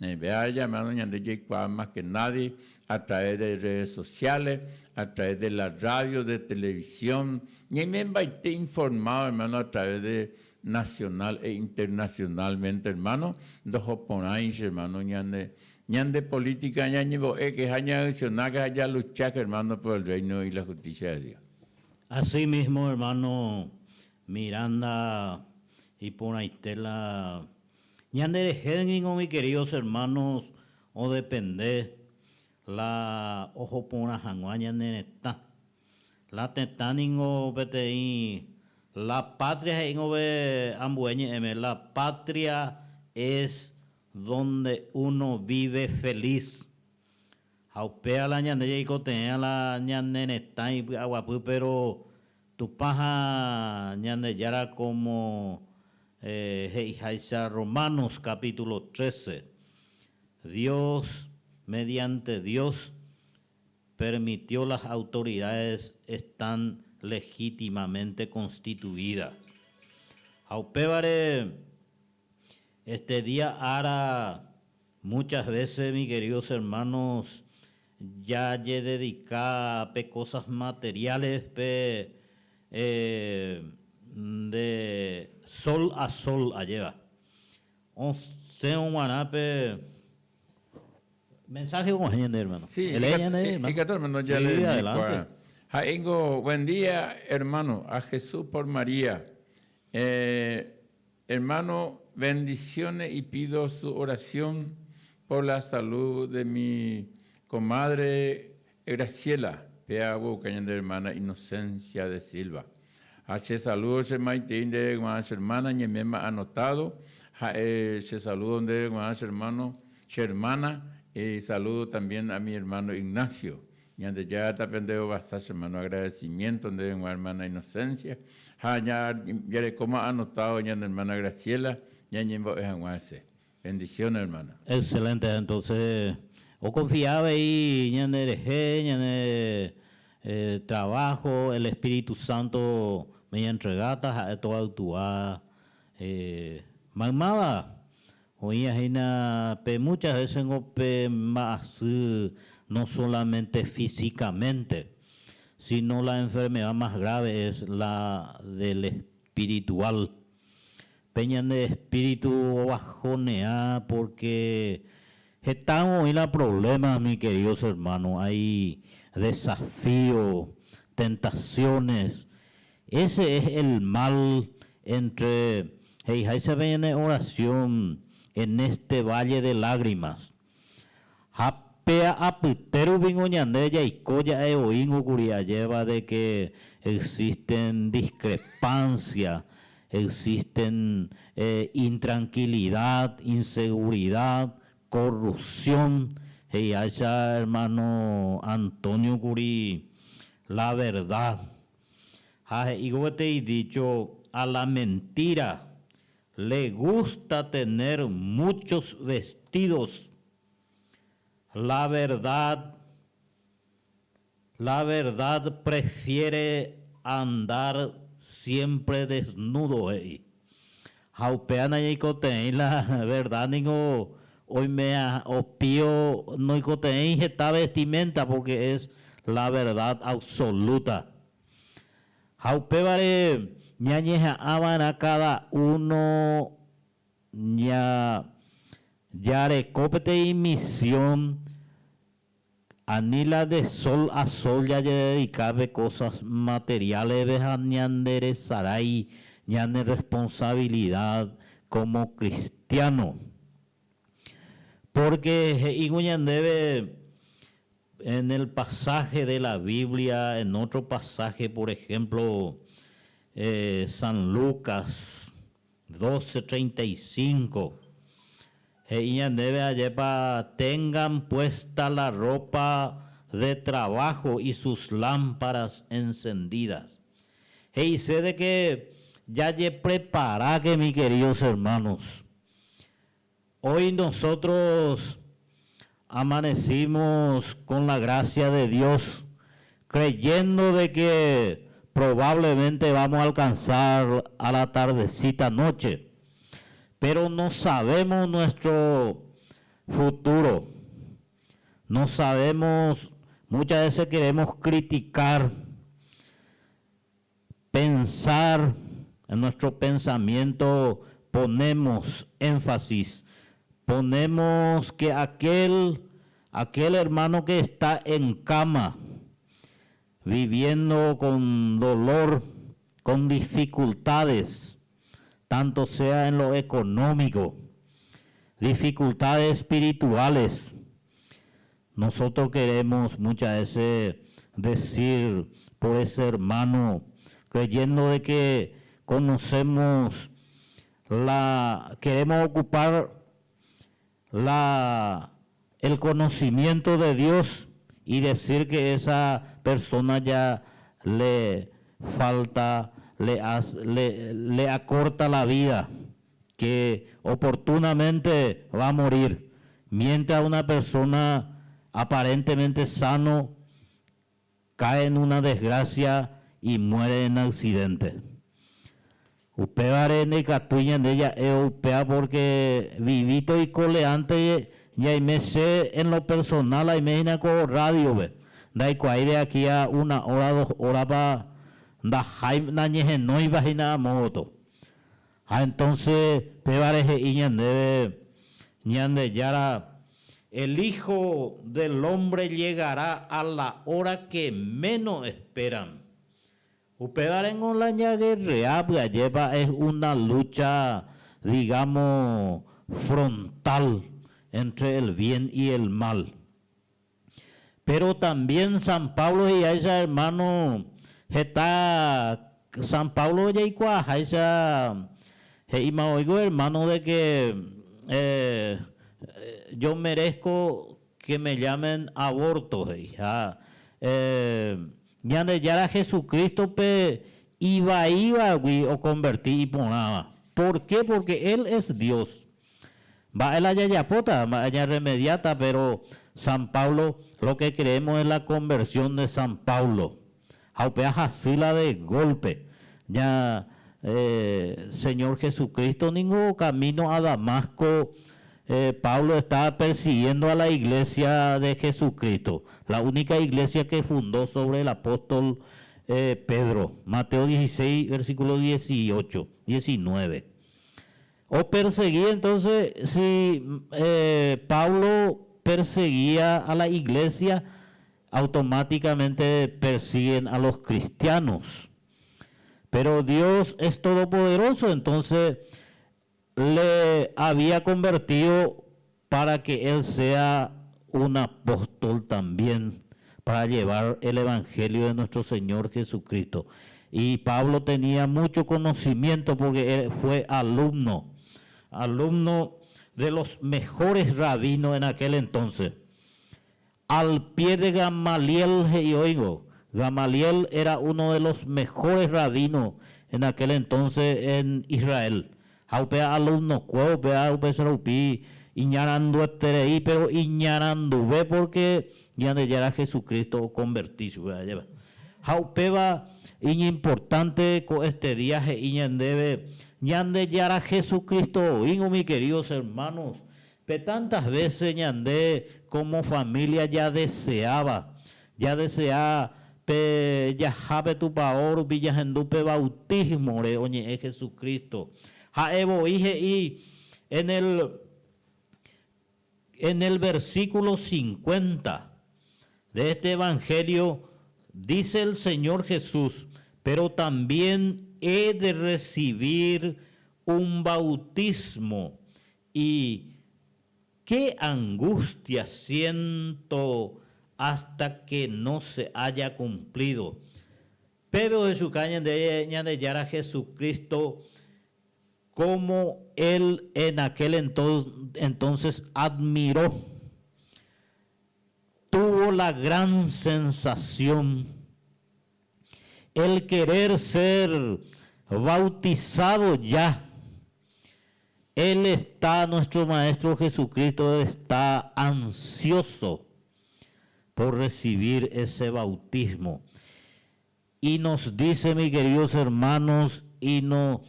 Vea, hermano, ñande jaikuaa más que nadie a través de redes sociales, a través de la radio, de televisión. Ñaimembaite informado, hermano, a través de nacional e internacionalmente, hermano, ndohoporãi, hermano, ñande ñande política ñañembo'e que ha ñaacciona que ha luchar, hermano, por el reino y la justicia de Dios. Así mismo, hermano Miranda y iporãite la ñanderehe ningo, mis queridos hermanos, o depende la oho porã hag̃ua ñane retã. La tetã ningo peteĩ la patria he'íngove ambue ñe'ẽme, la patria es donde uno vive feliz. Ha upéva la ñande jaikotevẽ la ñane retã ipy'aguapy, pero Tupã ha Ñandejára como he'iháicha Romanos capítulo 13, Dios, mediante Dios, permitió las autoridades están legítimamente constituidas. Ha upévare este día ára muchas veces, mis queridos hermanos, ya dedica pe cosas materiales pe de sol a sol ajéva. Osẽ og̃uarã pe mensaje og̃uahẽ ñande hermano. Sí, ikatu hermano ya le Sí, adelante. Ha'éngo, buen día hermano, a Jesús por María. Hermano, bendiciones y pido su oración por la salud de mi comadre Graciela, péa ñande hermana Inocencia de Silva. H saludo che maitei nde che hermana ñeméma anotado. Che saludo nde che hermano, che hermana, y saludo también a mi hermano Ignacio. Ñandejára tapenderovasa, che hermano, agradecimiento nde hermana Inocencia. Ha jarekóma anotado ñane hermana Graciela, ñañembo'e hag̃ua hese. Bendiciones, hermana. Excelente, entonces, o confiaba ahí ñanderehe, ñane trabajo, el Espíritu Santo me entregata, ha'e toactúa maymáva oĩahína pe muchas veces ngo pe mba'asy no solamente físicamente, sino la enfermedad más grave es la del espiritual. Pe ñande espíritu obajonea porque heta oĩ la problema, mis queridos hermanos, hay desafíos, tentaciones. Ese es el mal entre he'iháicha pe ñane oración en este valle de lágrimas. Ha péa apyte rupingo ñande jaiko ja'e oĩngo kuri ajéva de que existen discrepancia, existen intranquilidad, inseguridad, corrupción. He'iháicha hermano Antonio kuri la verdad. Ha he'íko peteĩ dicho a la mentira le gusta tener muchos vestidos. La verdad prefiere andar siempre desnudo he'i. Ha upéva nañaikotevẽi la verdad ningo oimea opío noikotevẽi heta vestimenta porque es la verdad absoluta. Ha upévare ñañeha'ãva'erã cada uno ña jareko peteĩ misión ani la de sol a sol jajededica pe cosas materiales ha ñanderesarái ñane responsabilidad como cristiano. Porque he'íko ñandéve en el pasaje de la Biblia, en otro pasaje, por ejemplo, San Lucas 12:35, he'i ñandéve ajépa tengan puesta la ropa de trabajo y sus lámparas encendidas. He'ise de que jajepreparáke, mis queridos hermanos. Hoy nosotros amanecimos con la gracia de Dios, creyendo de que probablemente vamos a alcanzar a la tardecita noche, pero no sabemos nuestro futuro. No sabemos, muchas veces queremos criticar, pensar, en nuestro pensamiento ponemos énfasis, ponemos que aquel, aquel hermano que está en cama, viviendo con dolor, con dificultades, tanto sea en lo económico, dificultades espirituales. Nosotros queremos muchas veces decir por ese hermano, creyendo de que conocemos la, queremos ocupar la, el conocimiento de Dios y decir que esa persona ya le falta, le, le, le acorta la vida, que oportunamente va a morir. Mientras una persona aparentemente sano cae en una desgracia y muere en accidente. Upévare ndaikatúi ñande ja'e upéva porque vivito y coleante ñaime che en lo personal aime hína ko radio-pe. Ndaikuaái de aquí a una hora, dos hora-pa ndahái nañehenóiva hína amo gotyo. Ha entonces pévare he'i ñandéve Ñandejára, El Hijo del Hombre llegará a la hora que menos esperan. Upévarengo la ñaguerrea pyajépa es una lucha, digamos, frontal entre el bien y el mal. Pero también San Pablo he'iháicha hermano heta San Pablo ojeikuaaháicha he'íma oigo hermano de que yo merezco que me llamen aborto he'i ha Ñandejára Jesucristo-pe ivaívagui okonverti iporãva. ¿Por qué? Porque él es Dios. Mba'e la jajapóta, mba'e ñarremediáta, pero San Pablo, lo que creemos es la conversión de San Pablo. Ha upéva hasy la de golpe. Ña Señor Jesucristo ningo camino a Damasco, Pablo estaba persiguiendo a la iglesia de Jesucristo, la única iglesia que fundó sobre el apóstol Pedro, Mateo 16, versículo 18, 19. Opersegui entonces si Pablo perseguía a la iglesia, automáticamente persiguen a los cristianos. Pero Dios es todopoderoso, entonces le había convertido para que él sea un apóstol también, para llevar el evangelio de nuestro Señor Jesucristo. Y Pablo tenía mucho conocimiento porque él fue alumno, alumno de los mejores rabinos en aquel entonces. Al pie de Gamaliel, y oigo, Gamaliel era uno de los mejores rabinos en aquel entonces en Israel. Ha upéva alumno-kue, upéva upéicha rupi iñarandueterei, pero iñaranduve porque Ñandejára Jesucristo okonverti chupe ajépa. Ha upéva iñimportante ko este día he'i ñandéve Ñandejára Jesucristo oĩngo mi queridos hermanos, pe tantas veces ñande como familia jadeseáva, jadesea pe jaha pe tupao rupi jahendu pe bautismo-re oñe'ẽ Jesucristo. Ha'e voi he'i en el En el versículo 50 de este Evangelio dice el Señor Jesús, Pero también he de recibir un bautismo y qué angustia siento hasta que no se haya cumplido. Pépe ohechuka ñande Ñandejára Jesucristo Cómo él en aquel entonces admiró, tuvo la gran sensación, el querer ser bautizado ya. Él está, nuestro Maestro Jesucristo está ansioso por recibir ese bautismo. Y nos dice, mis queridos hermanos, y no,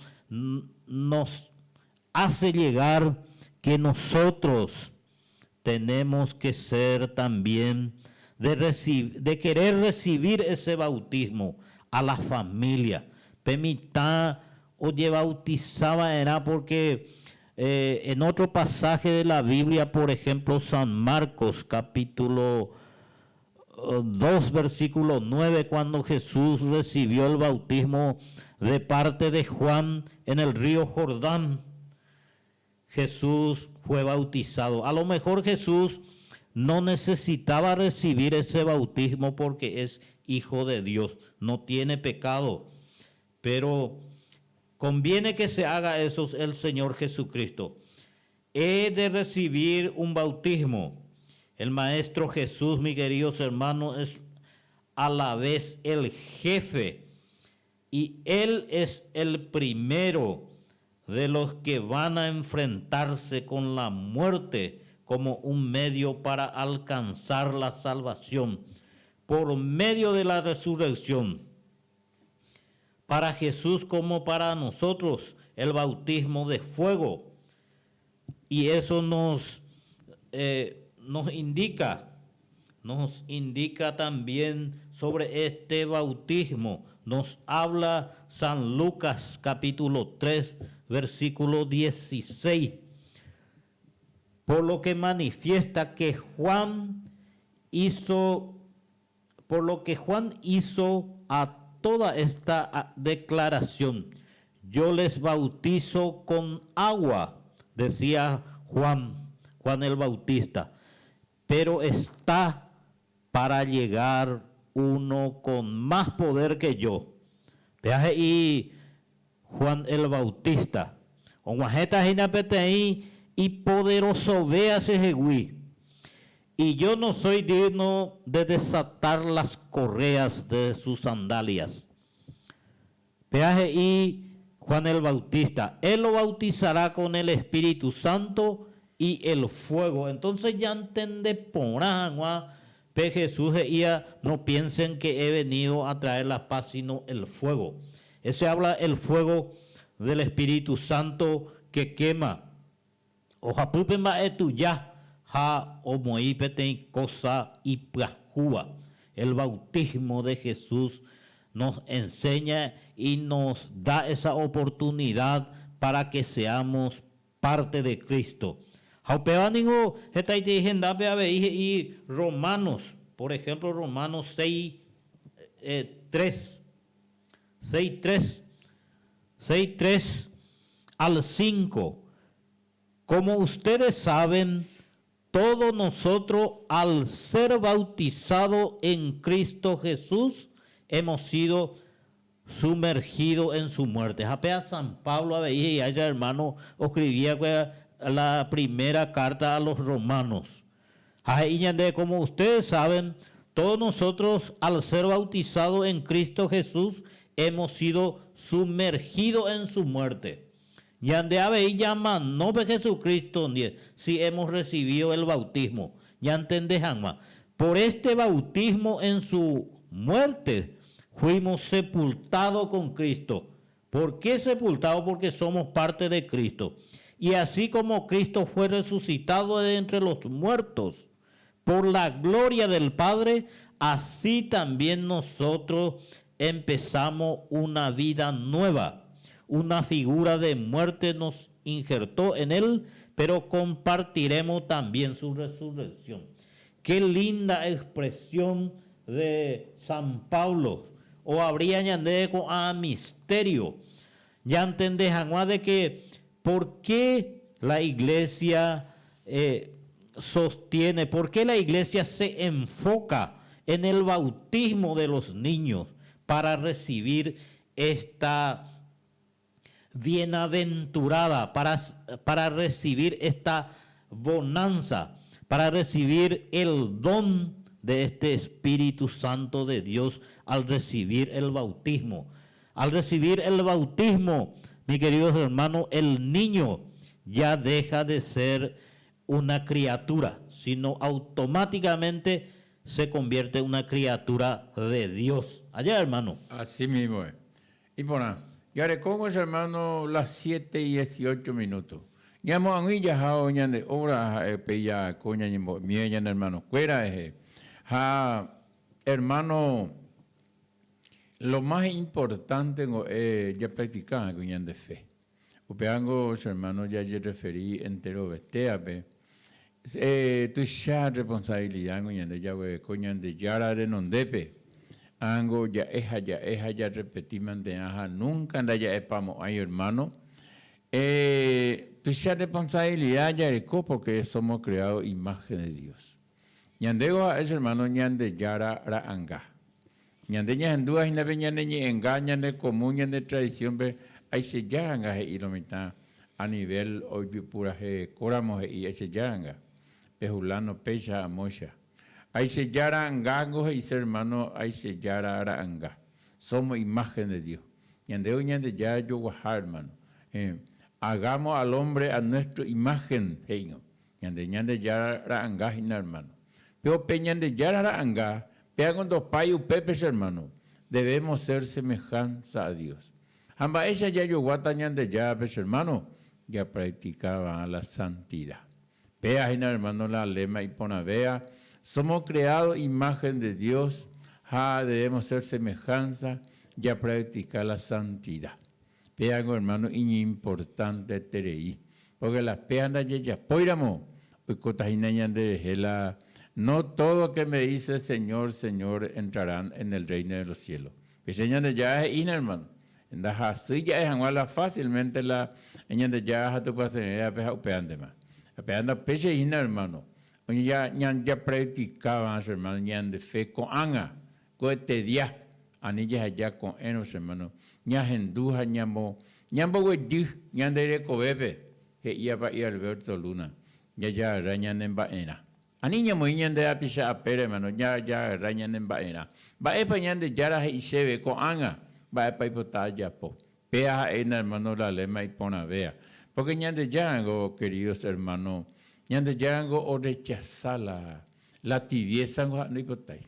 nos hace llegar que nosotros tenemos que ser también de, de querer recibir ese bautismo a la familia. Pe mitã ojebautisa va'erã porque en otro pasaje de la Biblia, por ejemplo, San Marcos capítulo 2, versículo 9, cuando Jesús recibió el bautismo de parte de Juan en el río Jordán, Jesús fue bautizado. A lo mejor Jesús no necesitaba recibir ese bautismo porque es hijo de Dios, no tiene pecado. Pero conviene que se haga eso el Señor Jesucristo. He de recibir un bautismo. El Maestro Jesús, mis queridos hermanos, es a la vez el jefe y Él es el primero de los que van a enfrentarse con la muerte como un medio para alcanzar la salvación por medio de la resurrección. Para Jesús como para nosotros, el bautismo de fuego. Y eso nos, nos indica, nos indica también sobre este bautismo. Nos habla San Lucas capítulo 3, versículo 16. Por lo que manifiesta que Juan hizo, por lo que Juan hizo a toda esta declaración. Yo les bautizo con agua, decía Juan, Juan el Bautista, pero está para llegar uno con más poder que yo. Y Juan el Bautista. Og̃uahẽta hína peteĩ ipoderosovéva chehegui. Y yo no soy digno de desatar las correas de sus sandalias. Peaje Juan el Bautista. Él lo bautizará con el Espíritu Santo y el fuego. Entonces ya entende por agua. Pe Jesús decía, no piensen que he venido a traer la paz, sino el fuego. Ese habla el fuego del Espíritu Santo que quema. Ohapy mba'e tuja ha omoĩ peteĩ cosa ipyahúva. El bautismo de Jesús nos enseña y nos da esa oportunidad para que seamos parte de Cristo. Ha upéva ningo hetaite hendápe avei he'i Romanos, por ejemplo Romanos 6, 3, 6, 3, 6, 3 al 5. Como ustedes saben, todos nosotros al ser bautizados en Cristo Jesús, hemos sido sumergidos en su muerte. Ha péa San Pablo avei y allá hermano escribía la primera carta a los romanos. Como ustedes saben, todos nosotros al ser bautizados en Cristo Jesús, hemos sido sumergidos en su muerte. Ñande avei ñamano pe Jesucristo si hemos recibido el bautismo. Ya entendés, Por este bautismo en su muerte fuimos sepultados con Cristo. ¿Por qué sepultados? Porque somos parte de Cristo. Y así como Cristo fue resucitado de entre los muertos por la gloria del Padre, así también nosotros empezamos una vida nueva. Una figura de muerte nos injertó en él, pero compartiremos también su resurrección. Qué linda expresión de San Pablo. O habría ñandéve a misterio. Ya entendés, de que por qué la iglesia sostiene, por qué la iglesia se enfoca en el bautismo de los niños para recibir esta bienaventurada, para recibir esta bonanza, para recibir el don de este Espíritu Santo de Dios al recibir el bautismo. Al recibir el bautismo, mis queridos hermanos, el niño ya deja de ser una criatura, sino automáticamente se convierte en una criatura de Dios. Allá, hermano. Así mismo es. Iporã. Jarekóngo che hermano las siete y dieciocho minutos. Ñamo'ag̃ui jahávo ñande obra ha'e pe ja'ako ñañembo'emíva ñane hermano-kuéra rehe. Ha hermano, lo más importante ngo japractika ko ñande fe. Upévango che hermano jajerreferi enterovetéape. Tuicha responsabilidad ngo ñande jaguereko Ñandejára renondépe. Ángo ja'e ha ja'e ha jarrepeti mante'ã ha nunca ndaja'epamo'ãi hermano. Tuicha responsabilidad jareko porque somos creados imagen de Dios. Ñandégo ha'e che hermano Ñandejára ra'anga. Ñande ñahendúva hína pe ñane ñe'ẽnga, ñane común, ñane tradición-pe, aichejáranga he'i lo mitã a nivel ojupuraherekóramo he'i aichejáranga, pe hulano péicha ha amóicha. Aichejárangángo he'ise hermano aichejára ra'anga. Somos imagen de Dios. Ñandévo Ñandejára joguaha hermano. Hagamos al hombre a nuestro imagen he'ígõ. Ñande Ñandejára ra'anga hína hermano. Péo pe Ñandejára ra'anga, péako ndopái upépe che hermano. Debemos ser semejanza a Dios. Ha mba'éicha jajoguáta Ñandejárape che hermano? Japracticava'erã la santidad. Péa hína hermano la lema iporãvéa, Somos creados imagen de Dios ha debemos ser semejanza, japractica la santidad. Péango hermano iñimportanteterei, porque la péa ndajejapóiramo oikóta hína ñanderehe la no todo que me dice Señor, Señor entrarán en el reino de los cielos. Péicha Ñandejára he'ína hermano, ndahasýi ja'e hag̃ua la fácilmente la Ñandejára ha Tupãsy rérape ha upévantema. Ha péa ndapéicha hína hermano, ñapracticava'erã che hermano ñande fe ko'ág̃a Koetedia, ani jaheja ko'ẽrõ che hermano, ñahendu ha ñamo ñamboguejy ñande rekovépe, he'íva pa'i Alberto Luna, jajagarra ñane mba'erã. Ani ñamoĩ ñande rapicha apére, hermano, jajagarra ñane mba'erã. Mba'épa Ñandejára he'i chéve ko'ág̃a, mba'épa oipota ajapo? Péa ha'éna, hermano, la lema iporãvéa. Porque Ñandejárango, queridos hermano, Ñandejárango orrechasa la la tibieza ngo ha'e ndoipotái.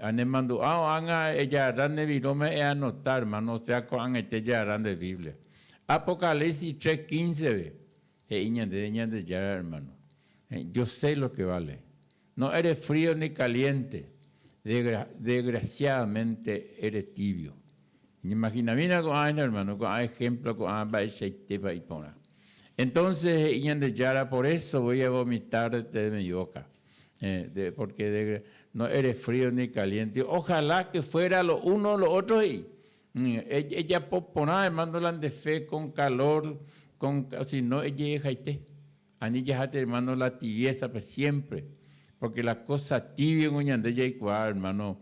Anemandu'a ko'ág̃a ejagarra nde viróme eanota, hermano, osea ko'ag̃aite ejagarra nde Biblia. Apocalipsis 3:15-pe he'i ñandéve Ñandejára, hermano, Yo sé lo que vale. No eres frío ni caliente, desgraciadamente eres tibio. Eñeimaginamína ko'ã, hermano, ko'ã ejemplo, ko'ã mba'eichaitépa iporã. Entonces he'i Ñandejára, por eso voy a vomitarte de mi boca. Porque no eres frío ni caliente. Ojalá que fuera lo uno o lo otro he'i. Ejapo porã, hermano, la nde fe con calor, con, si no ejehejaite. Ani jaháte, hermano, la tibieza-pe siempre. Porque la cosa tibia niko ñande jaikuaa, hermano.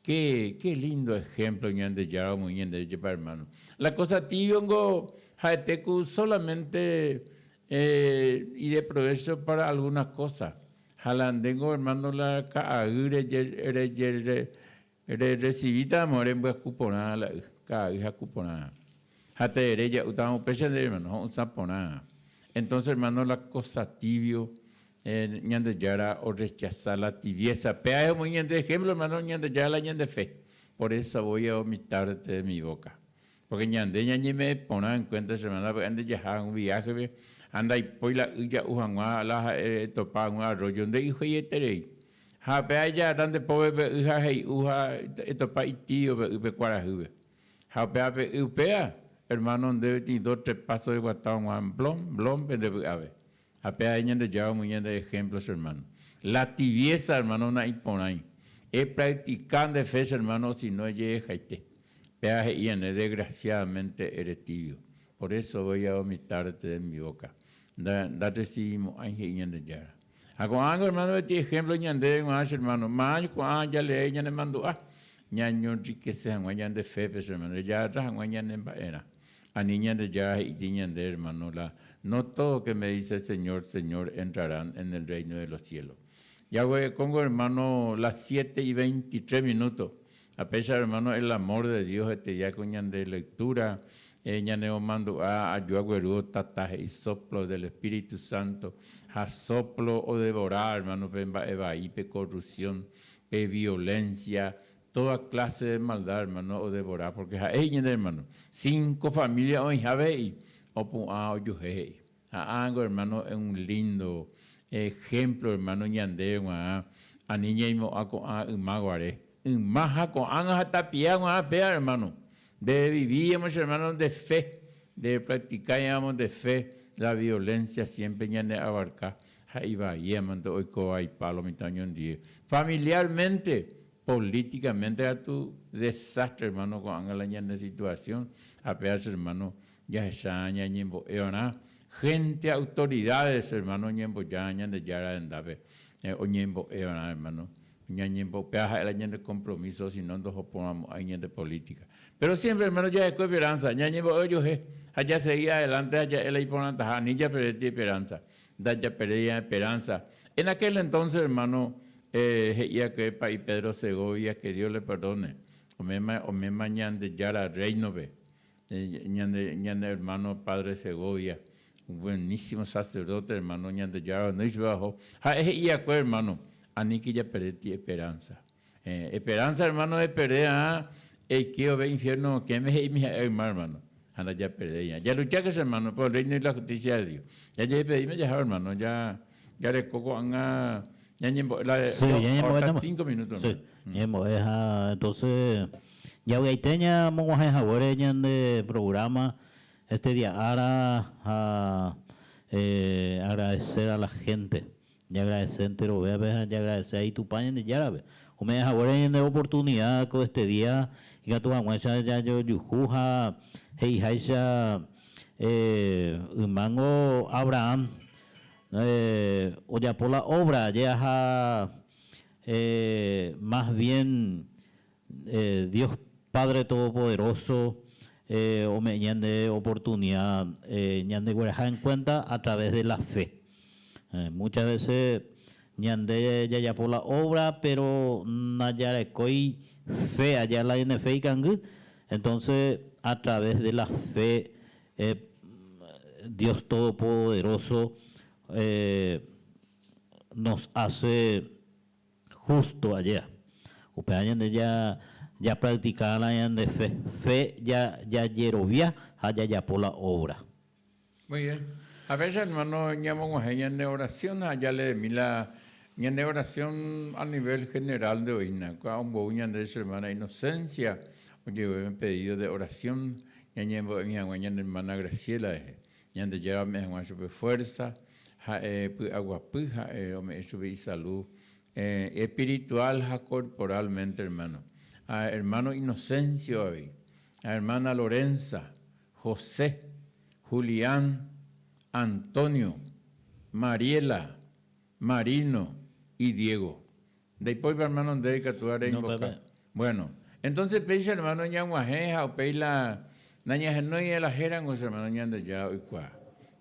Qué, qué lindo ejemplo Ñandejára omoĩ ñandéve jepa, hermano. La cosa tibia niko ha'ete ku solamente ideprovecho para algunas cosas. Ha la ndéngo, hermano, la ka'ay rerrecibítamo rembyaku porã la y, ka'ay haku porã. Ha terere ja'útamo upéicha nde, hermano, ho'ysã porã. Entonces, hermano, la cosa tibio, Ñandejára orrechasa la tibieza. Péa omoĩ ñande ejemplo, hermano, Ñandejára la ñande fe. Por eso voy a vomitarte de mi boca. Porque ñande ñañeme'ẽ porã en cuenta, che hermano, py'ae nde jaha un viaje-pe ha ndaipói la y ja'u hag̃ua la ha'e etopa hag̃ua arroyo nde yhueieterei. Ha péa ejagarra nde pópe pe y ha hey'u ha etopa itívio pe y pe kuarahýpe. Ha upéva pe y upéva, hermano, nde peteĩ dos tres paso eguata hag̃ua blom, blom pe nde py'ápe. Ha péa ha'e Ñandejára omoĩ ñande ejemplo, che hermano. La tibieza, hermano, na'iporãi. Epractica nde fe, che hermano, osino ejehejaite. Péa he'i ñande, desgraciadamente eres tibio. Por eso voy a vomitarte de mi boca. Nda, ndarrecibimo'ãi he'i Ñandejára. Ha ko'ág̃a, hermano, peteĩ ejemplo ñandéve g̃uarã, che hermano, má ko'ã jalee ñanemandu'a, ñañoenriquece hag̃ua ñande fe-pe, che hermano, jajagarra hag̃ua ñane mba'erã. Ani Ñandejára he'íti ñande, hermano, la no todo que me dice Señor, Señor entrarán en el reino de los cielos. Jaguerekóngo, hermano, las siete y veintitrés minutos. Ha péicha, hermano, el amor de Dios estedia ko ñande lectura. Ñanemomandu'a aju agueru tata he'i soplo del Espíritu Santo ha soplo odevora, hermano, pe mba'e vai, pe corrupción, pe violencia, toda clase de maldad, hermano, odevora, porque ha'e he'i ñande hermano, cinco familia oĩháve he'i, opu'ã ojuhe he'i. Ha ãngo, hermano, es un lindo ejemplo, hermano, ñandéve g̃uarã, ani ñaimo'ã ko'ã yma guare. Yma ha ko'ág̃a ha tapia g̃uarã péva, hermano. Nde vivíamo che hermano nde fe, nde practicáiamo nde fe, la violencia siempre ñane abarca ha ivaíamante oiko vaipa lo mitã oñondive. Familiarmente, políticamente katu desastre hermano ko'ág̃a la ñane situación ha péva che hermano jahecha ñañembo'evarã gente autoridades hermano oñemboja Ñandejára rendápe oñembo'evarã hermano. Ñañembopea ha'e la ñande compromiso, si no ndohoporãmo'ãi ñande política. Pero siempre, hermano, jaheko esperanza, ñañembo'e ojuehe ha jasegi adelante ha ja'e la iporãtaha, ani japerdeti esperanza. Ndajaperdéi esperanza. En aquel entonces, hermano, he'i va'ekue Pa'i Pedro Segovia, que Dios le perdone, oméma, oméma Ñandejára Reino-pe, ñande, ñane hermano Padre Segovia, buenísimo sacerdote, hermano, Ñandejára ohenói chupe oho. Ha'e he'i va'ekue, hermano, aníke japerdéti esperanza. Eh, esperanza, hermano, eperde ha eike ove infierno okẽme he'ími ha'e yma, hermano. Ha ndajaperdéi. Jalucháke, che hermano, por el reino y la justicia de Dios. Jajepedíme jaha, hermano, ja jareko ko'ág̃a ñañembo'e la Sí, ñañembo'e hasta cinco minutos, Sí, hermano. ñañembo'e ha entonces javy'aite ñamog̃uahẽ haguére ñande programa este día ára ha eh, agradecer a la gente, jaagradece enterovéape ha jaagradece avei Tupã Ñandejárape ome'ẽ haguére ñande oportunidad ko este día ikatu hag̃uáicha jajojuhu ha he'iháicha eh, ymángo Abraham eh, ojapo la obra je'aha eh, más bien Dios Padre Todopoderoso ome'ẽ ñande oportunidad ñandegueraha en cuenta a través de la fe. Muchas veces ñande jajapo la obra pero najarekói fe, aja la ñande fe ikangy, entonces a través de la fe Dios Todopoderoso nos hace justo aja. Upéva ñande ja japractica la ñande fe. Fe ja jajerovia ha jajapo la obra. Muy bien. A veces, hermano, ñamog̃uahẽ ñane oración ha jaleemi la ñane oración a nivel general nde oĩna. Kua ombou ñande che hermana Inocencia ojeguéme pedido de oración ñañembo'emi hag̃ua ñane hermana Graciela rehe. Ñandejára ome'ẽ hag̃ua chupe fuerza, ha'e py'aguapy, ha'e ome'ẽ chupe isalud espiritual ha corporalmente, hermano. Ha hermano Inocencio avei, ha hermana Lorenza, José, Julián, Antonio, Mariela, Marino y Diego. Ndaipóipa hermano nde ikatúva reinvoka. Bueno, entonces péicha hermano ñag̃uahẽ ha upéi la nañahenói la hérango che hermano Ñandejára oikuaa.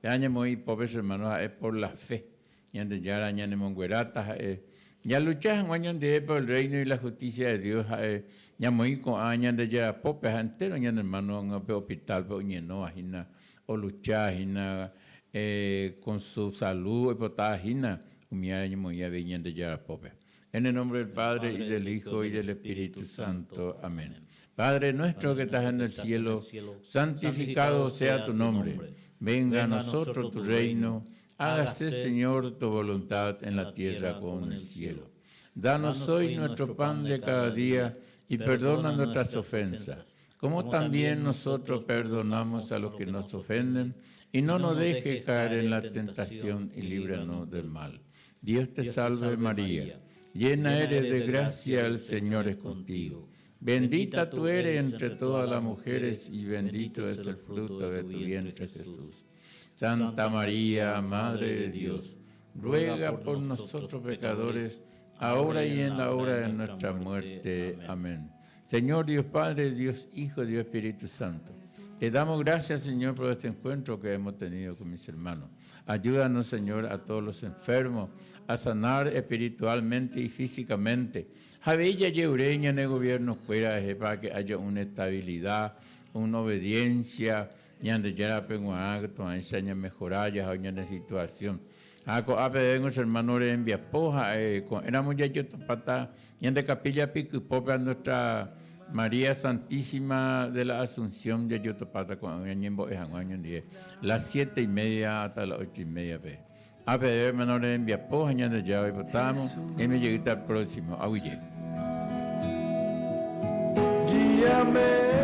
Péva ñamoĩ ipópe che hermano ha'e por la fe. Ñandejára ñanemongueráta ha'e jalucha hag̃ua ñandeépa por el reino y la justicia de Dios ha'e ñamoĩ ko'ã Ñandejára pópe ha entero ñane hermano og̃a pe hospital-pe oñenóva hína, olucha hína con su salud oipotáva hína Umi ára ñemoĩ avei Ñandejára pópe. En el nombre del Padre, y del Hijo, y del Espíritu Santo. Amén. Padre nuestro que estás en el cielo, santificado sea tu nombre. Venga a nosotros tu reino. Hágase, Señor, tu voluntad en la tierra como en el cielo. Danos hoy nuestro pan de cada día y perdona nuestras ofensas, como también nosotros perdonamos a los que nos ofenden, y no nos dejes caer en la tentación y líbranos del mal. Dios te salve María, llena eres de gracia, el Señor es contigo. Bendita tú eres entre todas las mujeres y bendito es el fruto de tu vientre Jesús. Santa María, Madre de Dios, ruega por nosotros pecadores, ahora y en la hora de nuestra muerte. Amén. Señor Dios Padre, Dios Hijo, Dios Espíritu Santo. Te damos gracias, Señor, por este encuentro que hemos tenido con mis hermanos. Ayúdanos, Señor, a todos los enfermos a sanar espiritualmente y físicamente. Javilla Yeureña en el gobierno fuera para que haya una estabilidad. Una obediencia Ñandejárape g̃uarã to'ãicha ñamehora jaha ñane situación. Ha ko'ápe vengo che hermano rembiapo ha'e ko'ẽramo jajotopáta ñande capilla Pikypópe a nuestra María Santísima de la Asunción jajotopáta ko'ág̃a ñañembo'e hag̃ua ñandive las siete y media hasta las ocho y media-pe. Ápe hermano rembiapo ha Ñandejára oipotáramo ñaime jeýta el próximo. Aguyje. Guíame.